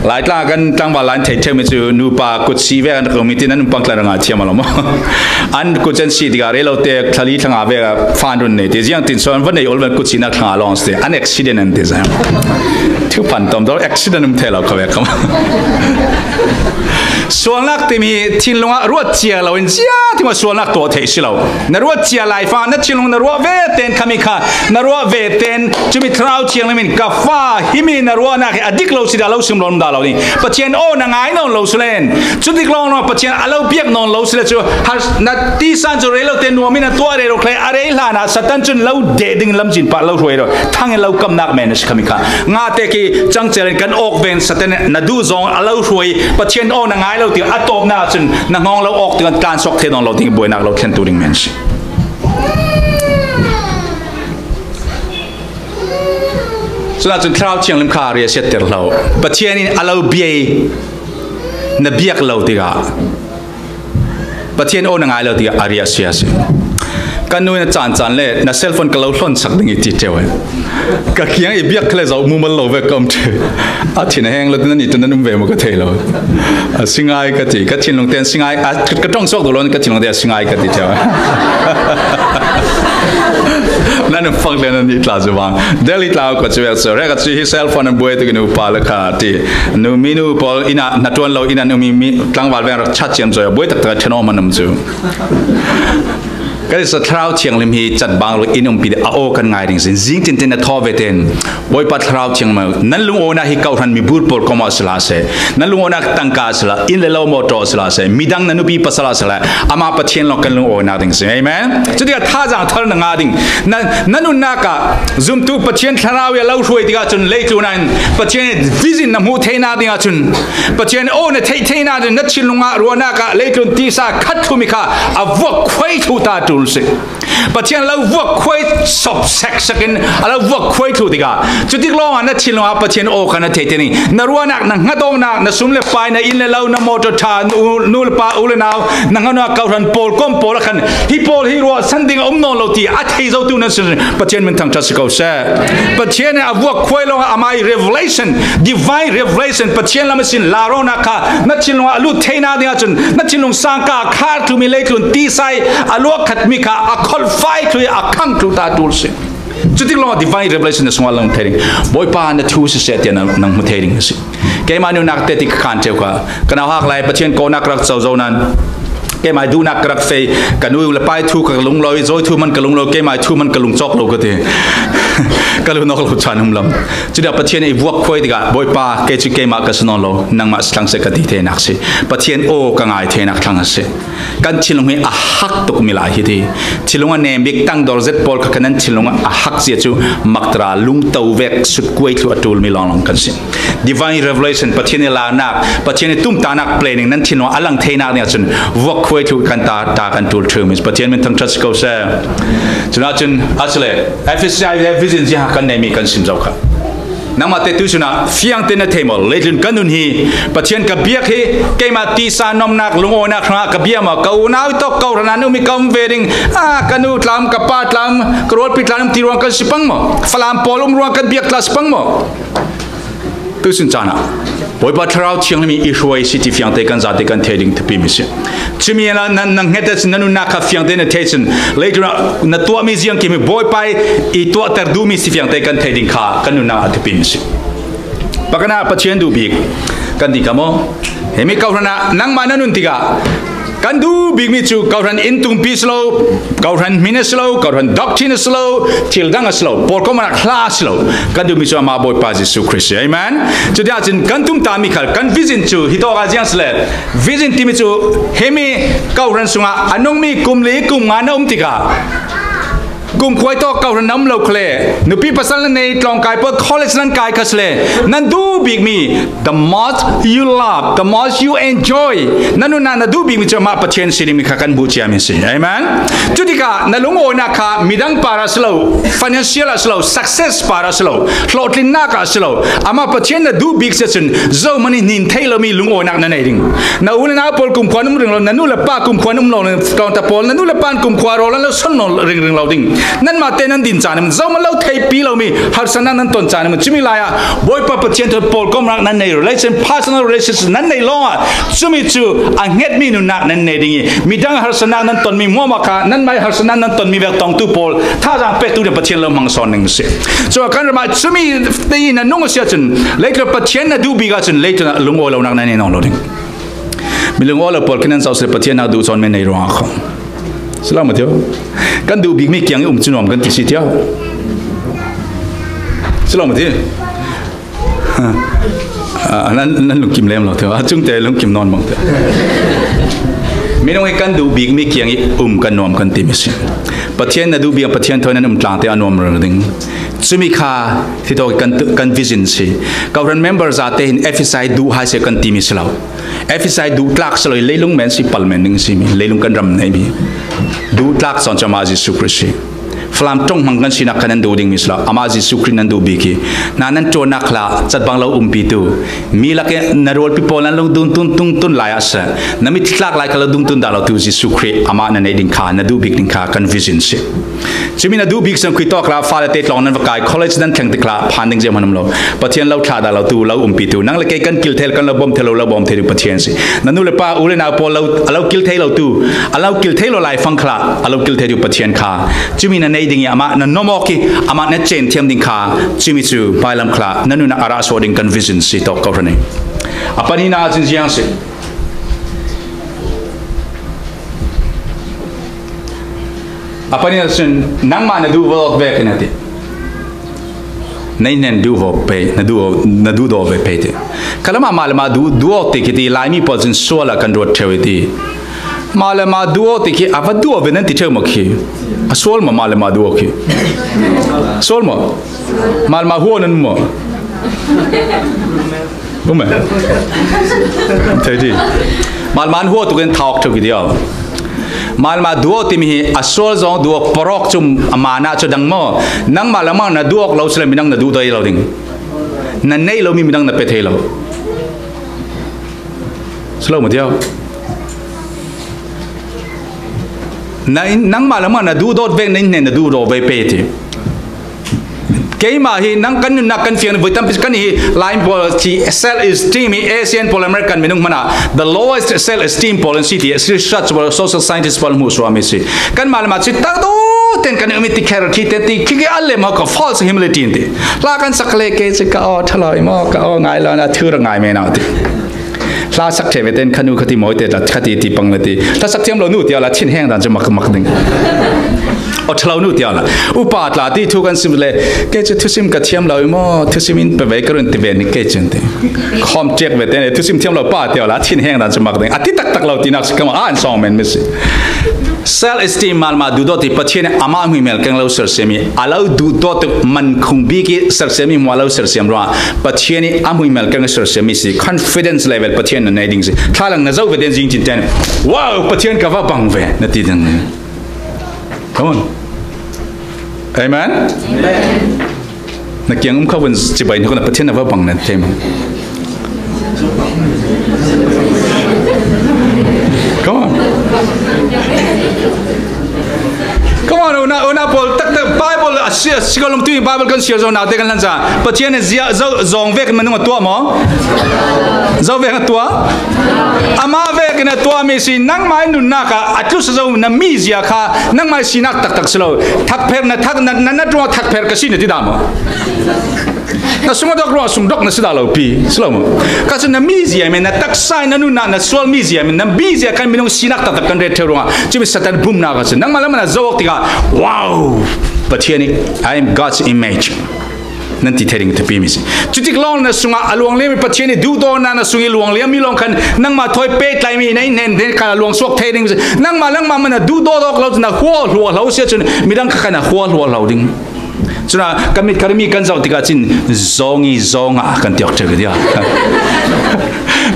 Laitlang kan tlangval lai an thei ṭheu mi cu nupa kut si ve an rak um i ti nan pang tla rak ngai thiam a lo maw? An kut an si tikah rei lo te thla li thla nga ve fan run nei ti ziang tin sual an va nei ol ven kut sinak thla nga lawng si ti an accident an ti zang. Thuphan tom dor accident um thei lo kha ve kha maw? Sualnak timi thinlung ah ruat cia lo in ziah ti maw sualnak tuah theih si lo. Na ruat cia lai fa, na thinlung na ruah ve ten khami kha, na ruah ve ten cumi Thlarau Thianghlim in ka fa, himi na ruahnak hi a dik lo si dah lo sim lo dah lo ding. Pathian aw na ngai nawn lo si len, cu dik lawng lo Pathian a lo biak nawn lo si le cu, har na tisan cu rei lo te nuam in a tuah rero khlei a rei hlan ah Satan cun lo deh ding lamzin pah lo hruai lo, thang in lo kamnak men a si khami kha. Nga te khi cangcel in kan awk ven Satan na duh zong a lo hruai, Pathian aw na ngai lo ti a tawpna cun na ngawng lo awk ti kan tlan suak thei nawn lo ding buainak lo thlentu ding men si. Cunah cun Thlarau Thianghlim kha riahsiatter hlah. Pathian in a lo bia i na biak lo tikah Pathian aw na ngai lo tikah a riahsia si. Kan nu in a caan caan le na cellphone ka lo hlonsak ding i ti ṭheu. Ka kiang i biak kha le zoh mumal lo ve ka um ṭheu. A thin a heng lo ti nan i ṭan nan um ve maw ka thei lo. A si ngai ka ti, ka thinlung ten si ngai, a, ka ṭong suak duh lo in ka thinlung ten a si ngai ka ti ṭheu. Nan um fak le nan i tla cu vang. Delhi tla ko cu vek cu, rek a cu hi cellphone an buai tuk in upa le kha ti. Nu mi nu pawl inn ah hnaṭuan lo inn an um i mi tlangval veng rak chat ciam cu buai taktak a ṭhen awm an um cu. Kan i sa Thlarau Thianghlim hi cat bang lo in umpi a aw kan ngai ding sin. Zing tintin a thaw ve ten Bawipa Thlarau Thianghlim nan lungawina hi kohhran mibur pawl kawmah si hlah seh. Nan lungawina tangka si hlah, inn le lo mawṭaw si hlah seh. Midang na nupi pasal ah si hlah, amah Pathian lawng kan lungawina ding si. Amen. Cutikah thazaang thar na ngah ding. Na, na nunnak ah zumtu Pathian Thlarau i a lo hruai tikah cun leitlun ah in Pathian vision na hmuh theihnak ding ah cun Pathian aw na theih theihnak ding na thinlung ah ruahnak ah leitlun tisa khat thlumi kha a vuak khuai thlu ta ṭul si. Pathian lo vuak khuai sop seksak in a lo vuak khuai thlu tikah cutik lawngah na thinlung ah Pathian aw kha na thei te ning. Na ruahnak, na hngatawknak, na sum le pai, na inn le lo, na mawṭaw ṭha, nu, nu le pa, u le nau, na hngatawknak kohhran pawl, kawm pawl a khan hi pawl hi ruahsan ding a um nawn lo ti a thei zotu nan si. Pathian min thangṭhat si ko seh. Pathian in a vuak khuai lawngah amah i revelation, divine revelation, Pathian lam a sin laurawnak kha na thinlung ah a lut theihnak ding ah cun na thinlung sangka a khar thlumi leitlun tisa i a luak khatmi kha a kholhfai thlu i a khang thlu ta ṭul si. Cutik lawng divine revelation na sungah lang thei ding. Bawipa na thu siseh tiah nang, nang hmu thei ding a si. Keimah nunnak te ti ka khan ṭeu kha. Ka nauhak lai Pathian kawhnak ka rak co zo nan keimah duhnak ka rak fei. Ka nu le pai thu ka lung lo i zawi thu man ka lung lo, keimah thu man ka lung cawk lo ka ti. Ka lunawk lo caan um lam. Cudah Pathian i vuak khuai tikah Bawipa kei cu keimah ka si nawn lo, nangmah si thlang seh ka ti theinak si. Pathian aw ka ngai theinak thlang a si. Kan thinlung hi a hak tuk mi lai hi ti. Thinlung a nem bik tangdor zet pawl kha kan nan thinlung a hak zia cu maktra lungto vek sutkuai thlu a ṭul mi lawnglawng kan si. Divine revelation, Pathian i launak, Pathian i tumtahnak planning nan thinlung a lang theinak ding ah cun vuak khuai thlu kan ta, ta kan ṭul ṭheu mi Pathian min thangṭhat si ko seh. Cunah cun a si le Efesa vision ziaha kan neimi kan sim zo kha. Nangmah te tu cunah fiang te na thei maw? Leitlun kan nun hi Pathian ka biak hi, keimah tisa nomnak, lungawinak hrangah ka bia maw? Ka unau i tawk kohhran ah na um i ka um ve ding, a, ka nu tlam, ka pa tlam, ka rualpi tlam ti ruang kan si pang maw? Falam pawl um ruang kan biak tla si pang maw? Tu sin caan ah Bawipa Thlarau Thianghlim i hruai si ti fiangte kan zate kan thei ding thupi mi si. Cumi ah nan, nan hnget ahcun na nunnak kha fiangte na thei cun, leitlun ah na tuahmi ziangkim hi Bawipa i tuahter duhmi si fiangte kan thei ding kha kan nunnak ah thupi mi si. Pakhatnak Pathian duh bik kan ti kha maw? Himi kohhran ah nangmah na nun tikah kan duh bikmi cu kohhran inn tumpi si lo, kohhran hmin a si lo, kohhran doctrine a si lo, thil dang a si lo, pawlkomnak hla a si lo. Kan duhmi cu amah Bawipa Jesuh Khrih si. Amen. Cuti ahcun kan tumtahmi khal, kan vision cu hitawk ah ziang si le, vision timi cu himi kohhran sungah a nungmi kum li, kum nga na um tikah, kumkhua i tawk kohhran na um lo khal le, nupi pasal nan nei, tlawngkai pawl college nan kai kha si le, nan duh bikmi, the most you love, the most you enjoy, na nunnak na duh bikmi cu amah Pathian si dingmi kha kan hmuh ciami si. Amen. Cutikah na lungawinak kha midang par ah si lo, financial ah si lo, success par ah si lo, hlawhtlinnak ah si lo, amah Pathian na duh bik si ahcun zohman in hnin theih lomi lungawinak na nei ding. Na u le nau pawl kumkhua an um ring lo, na nu le pa kumkhua an um lo, tlawngta pawl, na nu le pa an kumkhua rawl an lo son lo ringring lo ding. Nanmah te nan din caan in zohman lo theihpi lomi harsatnak nan ton caan in cumi lai ah Bawipa Pathian thawn pawlkomnak nan nei, relation, personal relationship nan nei lawngah cumi cu a hngetmi nunnak nan nei ding i midang harsatnak nan tonmi hmuahhmuah kha nanmah i harsatnak nan tonmi vek tongtu pawl thazaang pektu in Pathian lo hmang sawn ding si. Cu kan ram ah cumi te i na nung a si ahcun leitlun Pathian na duh bik ahcun leitlun ah lungawi lonak nan nei nawn lo ding. Mi lungawi lo pawl khi nan zoh si le Pathian nak duh sawn men nei ruangah kho. Si lo maw tio? Kan duh bikmi kiang i um cu nuam kan ti si tio. Si lo maw ti? Ah, nan, nan lungkim lem lo tio. A cung te lungkim nawn mong tio. Minung hi kan duh bik mi kiang i um kan nuam kan ti mi si. Pathian na duh bik, Pathian thawi nan um tlang te a nuam reng ding. Cumi kha hi tawh kan, kan vision si. Kohran member zate hin Efesai duh hai se kan ti mi si lo. Efesai duh tlak si lo, leilung men si, pal men ding si mi, leilung kan ram nei mi. Duh tlak sawn cama Jesu Khrist si. Falam ṭong hmang kan sinak kha nan duh ding mi si lo, ama Jesu Khrist nan duh bik hi. Na nan ṭuannak hla, cat bang lo umpitu. Mi lak e na rualpi pawl nan lo dung tun, tung tun lai ah se. Na mit tlak lai kha lo dung tun dah lo tu Jesu Khrist, ama na neih ding kha, na duh bik ding kha, kan vision si. Cumi na duh bik sang khui tawk la, fale te tlawng nan va kai, college nan thleng tik la, phan ding ziam han um lo. Pathian lo thlah dah lo tu, lo umpitu. Nang le kei kan kil thei lo, kan lo bawm thei lo, lo bawm thei tu Pathian si. Na nu le pa, u le nau pawl lo, a lo kil thei lo tu, a lo kil thei lo lai fang khla, a lo kil thei tu Pathian kha. Cumi na nei ding i amah na nomawk i, amah na cen thiam ding kha. Cumi cu hmailam khla, na nun a rah suak ding kan vision si tawk ko hran i. A pani na cin ziang si. A pani na cun nangmah na duh vawk vek in a ti. Na inn hnen duh vawk pei, na duh, na duh dawk ve pei ti. Ka lamah mah le mah duh, duh awk ti khi ti, Laimi pawl cun sual ah kan ruat ṭheu i ti. Mah le mah duh awk ti khi, a va duh awk ve nan ti ṭheu maw khi. A sual maw mah le mah duh awk khi. Sual maw? Mah le mah huaw nan maw? Um e. Thei ti. Mah le mah an huaw tuk in thawk ṭheu khi ti aw. Mah le mah duh awk ti mi hi a sual zong duh awk, parawk cu a man ah cu dang maw? Nangmah le mah na duh awk lo si le midang na duh dai lo ding. Na neih lomi midang na pe thei lo. Si lo maw tiau? Na inn, nangmah le mah na duh dawt vek, na inn hnen na duh dawt ve pe ti. Keimah hi nang kan nunnak kan fiang voi tampi kan hi Laimi pawl ti self esteem hi Asian pawl American minung hmanh ah the lowest self esteem pawl an si ti research pawl social scientist pawl hmuh suam hi si. Kanmah le mah cui tak dawh ten kan um i ti character ti khi khi a lem ho ka false humility an ti. Hla kan sak le kei cu ka aw ṭhalo i maw, ka aw ngai lo na thu ra ngai men a ti. Hla sak ṭheh ve ten kha nu kha ti mawi te la kha ti ti pang la ti. Hla sak thiam lo nu tiah la thin heng dan cu mak mak ding. Aw ṭhalo nu tiah la. Upa tla ti thu kan sim le kei cu thusim ka thiam lo i maw, thusim in pe ve ka run ti ve ni kei cun ti. Khawm ṭiak ve ten thusim thiam lo pa tiah la thin heng dan cu mak ding. A ti taktak lo tinak si ka mah an sawng men mi si. Self esteem malmah duhdawt i Pathian i amah hmuihmel keng lo sersiam i a lo duhdawt tuk man khung bik i sersiam i hmuah lo sersiam ruangah Pathian i a hmuihmel keng i sersiam i si confidence level Pathian na nei ding si thlalang na zoh ve den zing cin ten wow Pathian ka va bang ve na ti ding. Come on. Amen. Na kiang um kho vun cibai ni ko na Pathian na va bang na thei maw? Come on. Come on, una, una pawl tak tak Bible a si a si ko lum tu Bible kan siar zo na te kan lan sa. Pathian zia zo zong vek manung a tua maw? Zo vek a tua. Amah vek in a tua mi si nangmai nunnak a a tlusa zo na mi zia kha nangmai sinak taktak si lo. Thakpher na thak na na na thakpher ka si na ti dah maw? Na sungdok ruang sungdok na si dah lo pi si lo maw? Ka si na mi zia mi na taksa na nunnak na sual mi zia mi na mi zia kan minung sinak taktak kan ret theu ruang. Cumi Satan bum na ka si nangmai lam na zo tikah wow. Pathian i I am God's image. Nan ti thei ding thupi mi si. Cutik lawng na sungah a luang liam i Pathian i duhdawtna na sung i luang liam mi lawng khan nangmah thawi pek tlai mi na in hnen den khan a luang suak thei ding si. Nangmah lengmah man a duhdawt awk lo cun a hua hluah hlo si cun midang kha khan a hua hluah hlo ding. Cun a kan mit kar mi kan zoh tikah cin zawng i zawng ah kan tiawk ṭheu dia.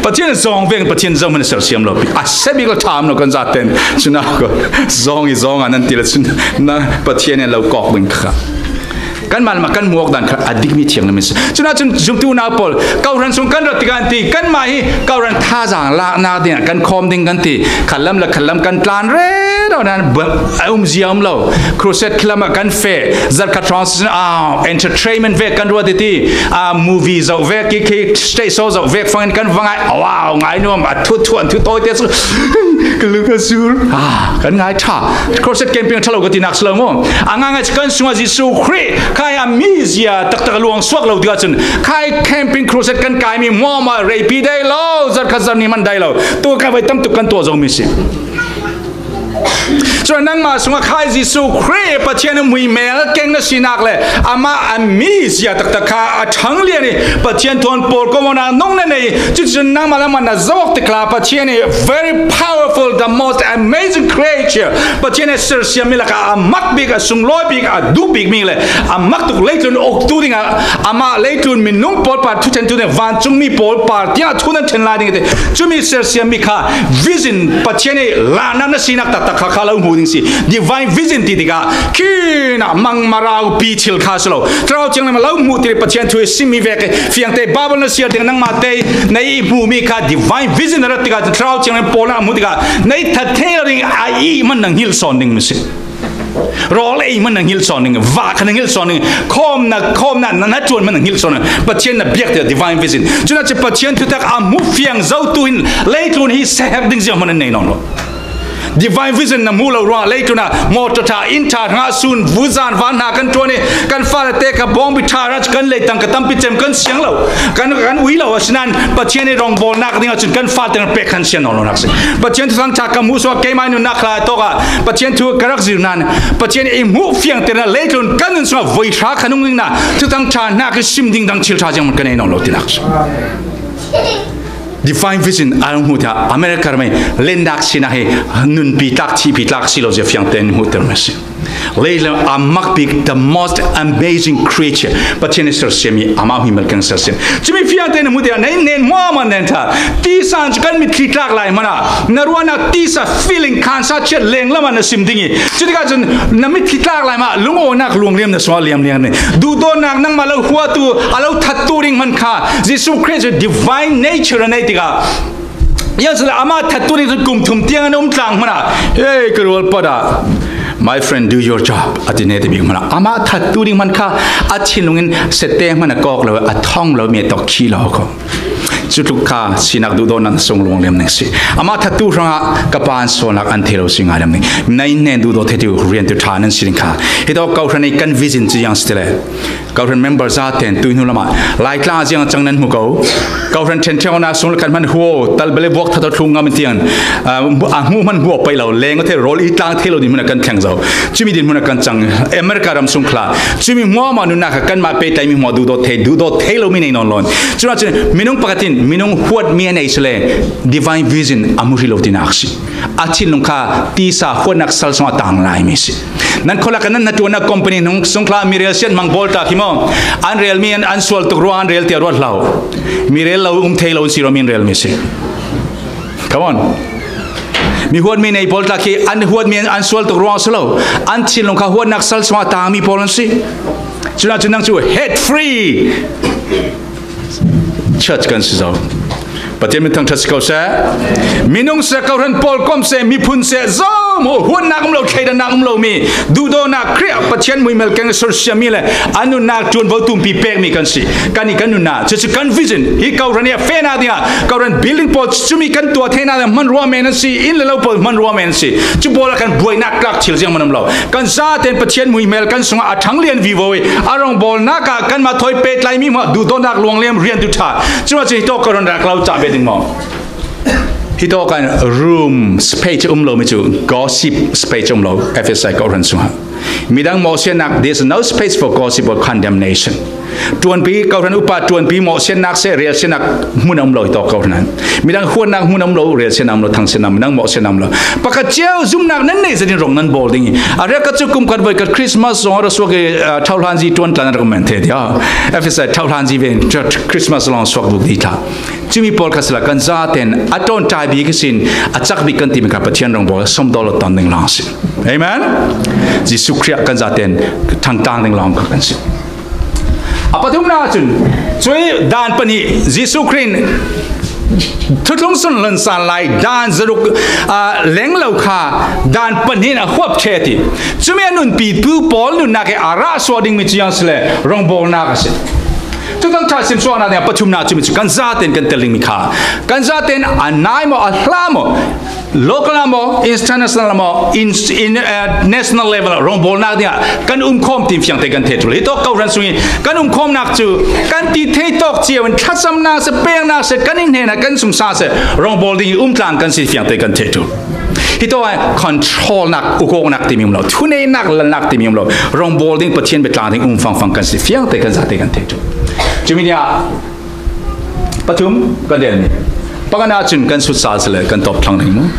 Pathian zawng veng Pathian zoh man a sersiam lo pi a sebik lo ṭham lo kan zaten cun a zawng i zawng ah nan ti le cun na Pathian in lo kawk ding kha. Kan malmah kan hmuak dan kha a dikmi thiang na min si. Cun ahcun zumtu unau pawl, kohran sung kan rat tikah an ti, kanmah hi kohran thazaang laknak dingah kan khawm ding kan ti, khalam le khalam kan tlan rero nan a um zia um lo. Crusade khalam ah kan feh, zarhkhat hrawng ah entertainment vek kan ruat i ti, movie zoh vek i khi stage show zoh vek fangin kan va ngai, wow, ngai nuam, a thu thuan thu tawi te cu ka lung a sur, kan ngai ṭha. Crusade camping ṭha lo ka tinak si lo maw? A ngaingai cu kan sungah Jesuh Khrih khai a mizia taktak a luang suak lo tikah cun khai camping crusade kan kaimi hmuahhmuah reipi dai lo, zarhkhat zarhnih hman dai lo. Tu ka vai tam tuk kan tuah zomi si. Cun nangmah sungah Kha Jesuh Khrih Pathian a muimel keng na sinak le amah a mi zia taktak kha a ṭhang lian i Pathian thawn pawl ko awknak nung na nei. Cuticun nangmah lengmang na zoh awk tikla Pathian i very powerful, the most amazing creature, Pathian i sersiammi lakah a mak bik, a sunglawi bik, a duh bikmi le a mak tuk leitlun uktu dingah amah leitlun minung pawl par thuṭhentu ding, vancungmi pawl par tiangah thu nan ṭhen lai ding a ti. Cumi sersiammi kha vision, Pathian i lanak na sinak taktak kha kha lo hmu ding si. Divine vision ti tikah khin ah mangmaraupi thil kha si lo. Thlarau Thianghlim lo hmuh ti Pathian thu i simmi vek i fiangte Bible na siar ding nangmah te na i hmuhmi kha divine vision a rat tikah Thlarau Thianghlim pawl na hmuh tikah na i that thei lo ding a i man na hngilh sawn ding mi si. Rawl ei man na hngilh sawn ding, vah kha na hngilh sawn ding, khawmna, khawmna na, na ṭuan man na hngilh sawn ding, Pathian na biak tiah divine vision. Cunah cu Pathian thutak a hmuh fiang zotu hin leitlun hi sehek ding zianghman an nei nawn lo. Divine vision na hmuh lo ruangah leitlun ah mawṭaw ṭha, inn ṭha, hnga sun, vuzan, van hna kan ṭuan i kan fale te ka bawngbi ṭha ra cu kan leitang ka tampi cem kan siang lo, kan, kan ui lo. Asinain Pathian i rawngbawlnak dingah cun kan fate pek khan sian nawn lo nak si. Pathian thuthang ṭha ka hmuh suak keimah nunnak hla tawk ah Pathian thu ka rak zir nain Pathian i hmuh fiangter na leitlun kan nun sungah voi hra kha nung ding na thuthang ṭha hna khi sim ding dang thil ṭha zianghman kan ei nawn lo tinak si. Divine vision a hmuh tiah America ram i lennak sinak hi nunpi tlak, thihpi tlak si lo zia fiangte in hmuhter a si. Leilam a mak bik, the most amazing creature, Pathian i sersiam i amah hi malkang sersiam. Cumi fiangte na hmuh tiah na inn hnen hmuahhmuah nen ṭha. Tisa cu kan mitthli tlak lai hmanh ah na ruahnak tisa feeling khansa chiat lenglam ah na sim ding i cutikah cun na mitthli tlak lai mah lungawnak luangliam na sungah liamliam ni. Duhdawtnak nangmah lo huatu a lo thattu ding hmanh kha Jesuh Khrih cu divine nature a nei tikah, ziangah amah thattu ding cun kum thum tiang an um tlang hmanh ah, "Hey, ka rualpat ah, my friend, do your job," a ti hne ti bik hmanh ah, amah thattu ding hmanh kha a thinlung in sete hmanh a kawk lo, a thong lo, mi a tawk khi lo ko. Cutluk kha sinak duhdawtnak na sung luangliam ning si. Amah thattu hrangah ka pa an sualnak an thei lo si ngai lam ning. Na inn hnen duhdaw thei tu rian tu ṭha nan si ding kha. Hi tawk kawhhran i kan vision cu ziang si ti le. Kawhhran member za ten tuihnu lamah Laitlang ziang cang nan hmu ko. Kawhhran ṭhenṭheunak sung le kan hman huo, talbele buak thato thlung ngam tiang, ah, a hmuh hman huo pei lo, leng thei rawl i tlang thei lo dinhmun a kan thleng zo. Cumi dinhmun a kan cang. America ram sung khla. Cumi hmuahhmuah nunnak kha kanmah pehtlaimi hmuah duhdaw thei, duhdaw thei lo mi nei nawn lo. Cunah cun minung pakhat in minung huat mi a nei si le divine vision a hmu hrih lo tinak si. A thinlung kha tisa huatnak sal sung a tang lai mi si. Nan khualak nan hnaṭuannak company hnung sungkhla mi relsiat hmang pawl ta khi maw? An relmi an, an sual tuk ruang an rel tiah ruat hlah. Mi rel lo um thei lo an si ruangmi an relmi si. Come on. Mi huatmi nei pawl ta khi an huatmi an, an sual tuk ruang si lo. An thinlung kha huatnak sal sungah a tangmi pawl an si. Cunah cun nang cu head free church kan si zo. Pathian min thangṭhat si ko seh. Minung seh, kawhhran pawl kom seh, miphun seh, zo maw, huatnak um lo, thleidannak um lo mi, duhdawtnak Khrih ah Pathian muimel keng sersiammi le a nunnak ṭuanvo tumpi pekmi kan si. Kan i kan nunnak, cucu kan vision, hi kawhhran i a fehnak dingah kawhhran building pawl cumi kan tuah theinak ding hmanrua men an si, inn le lo pawl hmanrua men an si. Cu pawl ah kan buainak tlak thil zianghman um lo. Kan zaten Pathian muimel kan sungah a ṭhang lian vivo i a rawngbawlnak ah kanmah thawi pehtlaimi hmuah duhdawtnak luangliam rian tu ṭha. Cuma cu hi tawk kawhhran rak lo cah ve ding maw? Hi tawk kan room space um lo mi cu gossip space um lo Efesa kawhhran sungah. Midang mawhsiatnak, there's no space for gossip or condemnation. Ṭuanpi, kawhhran upa ṭuanpi mawhsiatnak seh, relsiatnak hmun a um lo hi tawk kawhhran. Midang huatnak hmun a um lo, relsiatnak um lo, thangsiatnak, midang mawhsiatnak um lo. Pakhat cio zumnak nan neih zat in rong nan bawl ding i. A riak ka cu kum khat voi ka Christmas zong a ra suak i, ah, tho hlan zi ṭuan tla na rak men thei dia. Efesa tho hlan zi ve in Christmas zong suak buk dih tla. Cumi pawl kha sila kan zaten a ṭawn ṭai bik sin a cak bik kan timi kha Pathian rong bawl sawm dollar ton ding lang si. Amen. Jesuh Khrih kan zaten thangtang ding lang kha kan si. A pathumnak cun cui dan pahnih Jesuh Khrih in thuthlung sun hlan san lai dan zaruk, ah, leng lo kha dan pahnih in a huap ṭheh ti. Cumi a nunpi tu pawl nunnak i a rah suah dingmi cu yang si le rongbawlnak a si. Thuthang ṭha simsuahnak ding a pathumnak cumi cu kan zaten kan tel dingmi kha. Kan zaten a nai maw, a hla maw, local ah maw, international ah maw, in, in, uh, national level ah rongbawlnak dingah kan umkhawm tim fiangte kan thei ṭul. Hi tawk kawhhran sung i kan umkhawmnak cu kan ti thei tawk cio in thlacamnak seh, peknak seh, kan i hnenah kan sungsa seh, rongbawl ding i umtlang kan si fiangte kan thei ṭul. Hi tawh a control nak, ukawk nak timi um lo, thunei nak, lal nak timi um lo. Rong bawl ding, Pathian bia tlang ding um fangfang kan si, fiang te kan za te kan thei tu. Cumi nia pathum kan del ni. Pakhatna cun kan sut sal si le kan tawp thlang ding mu.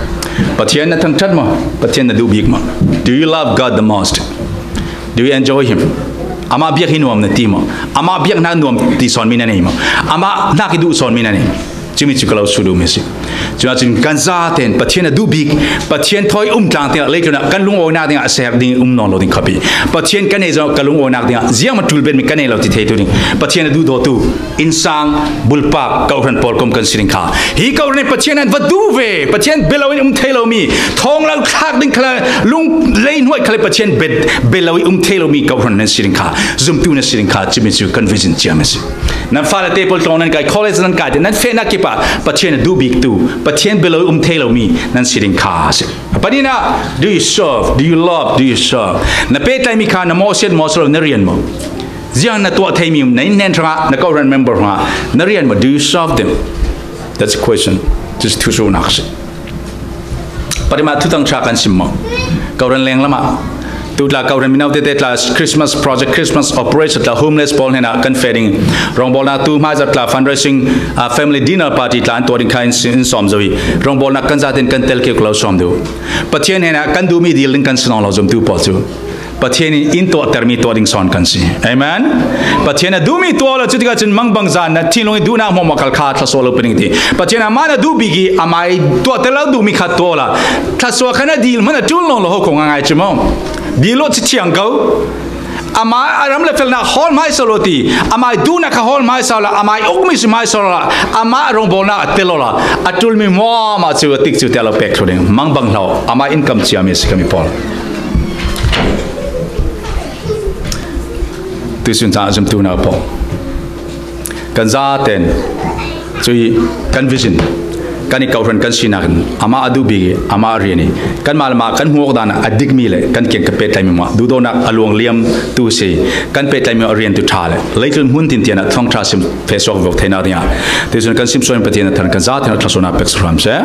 Pathian na thangṭhat maw? Pathian na duh bik maw? Do you love God the most? Do you enjoy him? Amah biak hi nuam na ti maw? Amah biak hna nuam ti sawn mi na nei maw? Amah hnak i duh sawn mi na nei maw? Cumi cu ka lo sut duhmi a si. Cun ahcun kan zaten Pathian a duh bik, Pathian thawi um tlang tiah leitlun ah kan lungawinak dingah a ser ding um nawn lo ding khapi. Pathian kan ei zong ka lungawinak dingah ziangmaw ṭul betmi kan ei lo ti theitu ding. Pathian a duhdawtu, innsang, bulpak, kawhhran pawl kom kan si ding kha. Hi kawhhran in Pathian an va duh ve, Pathian bia lo in um thei lomi, thawng lo thlak ding khal, lung lei hnuai khal Pathian bia, bia lo in um thei lomi kawhhran nan si ding kha, zumtu nan si ding kha, cumi cu kan vision ciami a si. Nan fale te pawl tlawng nan kai, college nan kai te, nan fehnak kip ah Pathian a duh biktu, Pathian bia lo um thei lomi nan si ding kha a si. Pahnihnak, do you serve? Do you love? Do you serve? Na pehtlaimi kha na mawhsiat mawhsalo na rian maw? Ziang na tuah theimi na in hnen hrangah, na kawhhran member hrangah na rian maw? Do you serve them? That's a question. This is thusuhnak a si. Parima thutang ṭha kan sim maw? Kawhran lenglam ah tu tla kawhran mino tete tla Christmas project, Christmas operation tla homeless pawl hnenah kan feh ding. Rongbawlnak tu hmaizat tla fundraising, ah, family dinner party tla an tuah ding kha in, in sawm zo i rongbawlnak kan zaten kan tel keu ka lo sawm duh. Pathian hnenah kan duhmi dil ding kan si nawn lo zumtu pawl cu. Pathian in in tuahtermi tuah ding sawn kan si. Amen. Pathian a duhmi tuah awla cutikah cun mangbangza na thinlung i duhnak hmuahhmuah kal kha thluasuah lo pah ding ti. Pathian amah na duh bik i amah i tuahter lo duhmi kha tuah awla thluasuah khan a dil hmanh a ṭul nawn lo ho kong a ngai cu maw? Dil lo ci thiang ko. Amah a ram le felnak hawl hmaisa lo ti. Amah i duhnak kha hawl hmaisa lo, amah i ukmi si hmaisa lo, amah rongbawlnak a tel lo la a ṭulmi hmuahhmuah cu a tik cu tiah lo pek thlu ding. Mangbang hlah, amah in kam ciami a si kami pawl. Tuisun caah zumtu nau pawl, kan zaten cui kan vision, kan i kawhhran kan sinak in amah a duh bik i amah a rian i kanmah le mah kan hmuh awk dan ah a dikmi le kan kiang ka pehtlaimi mah duhdawtnak a luang liam tu si, kan pehtlaimi a rian tu ṭha le leitlun hmun tintian ah thawngṭha sim feh suak vivo theinak dingah tuisun kan sim suak in Pathian a thar kan zaten a thluasuahnak pek si hram seh.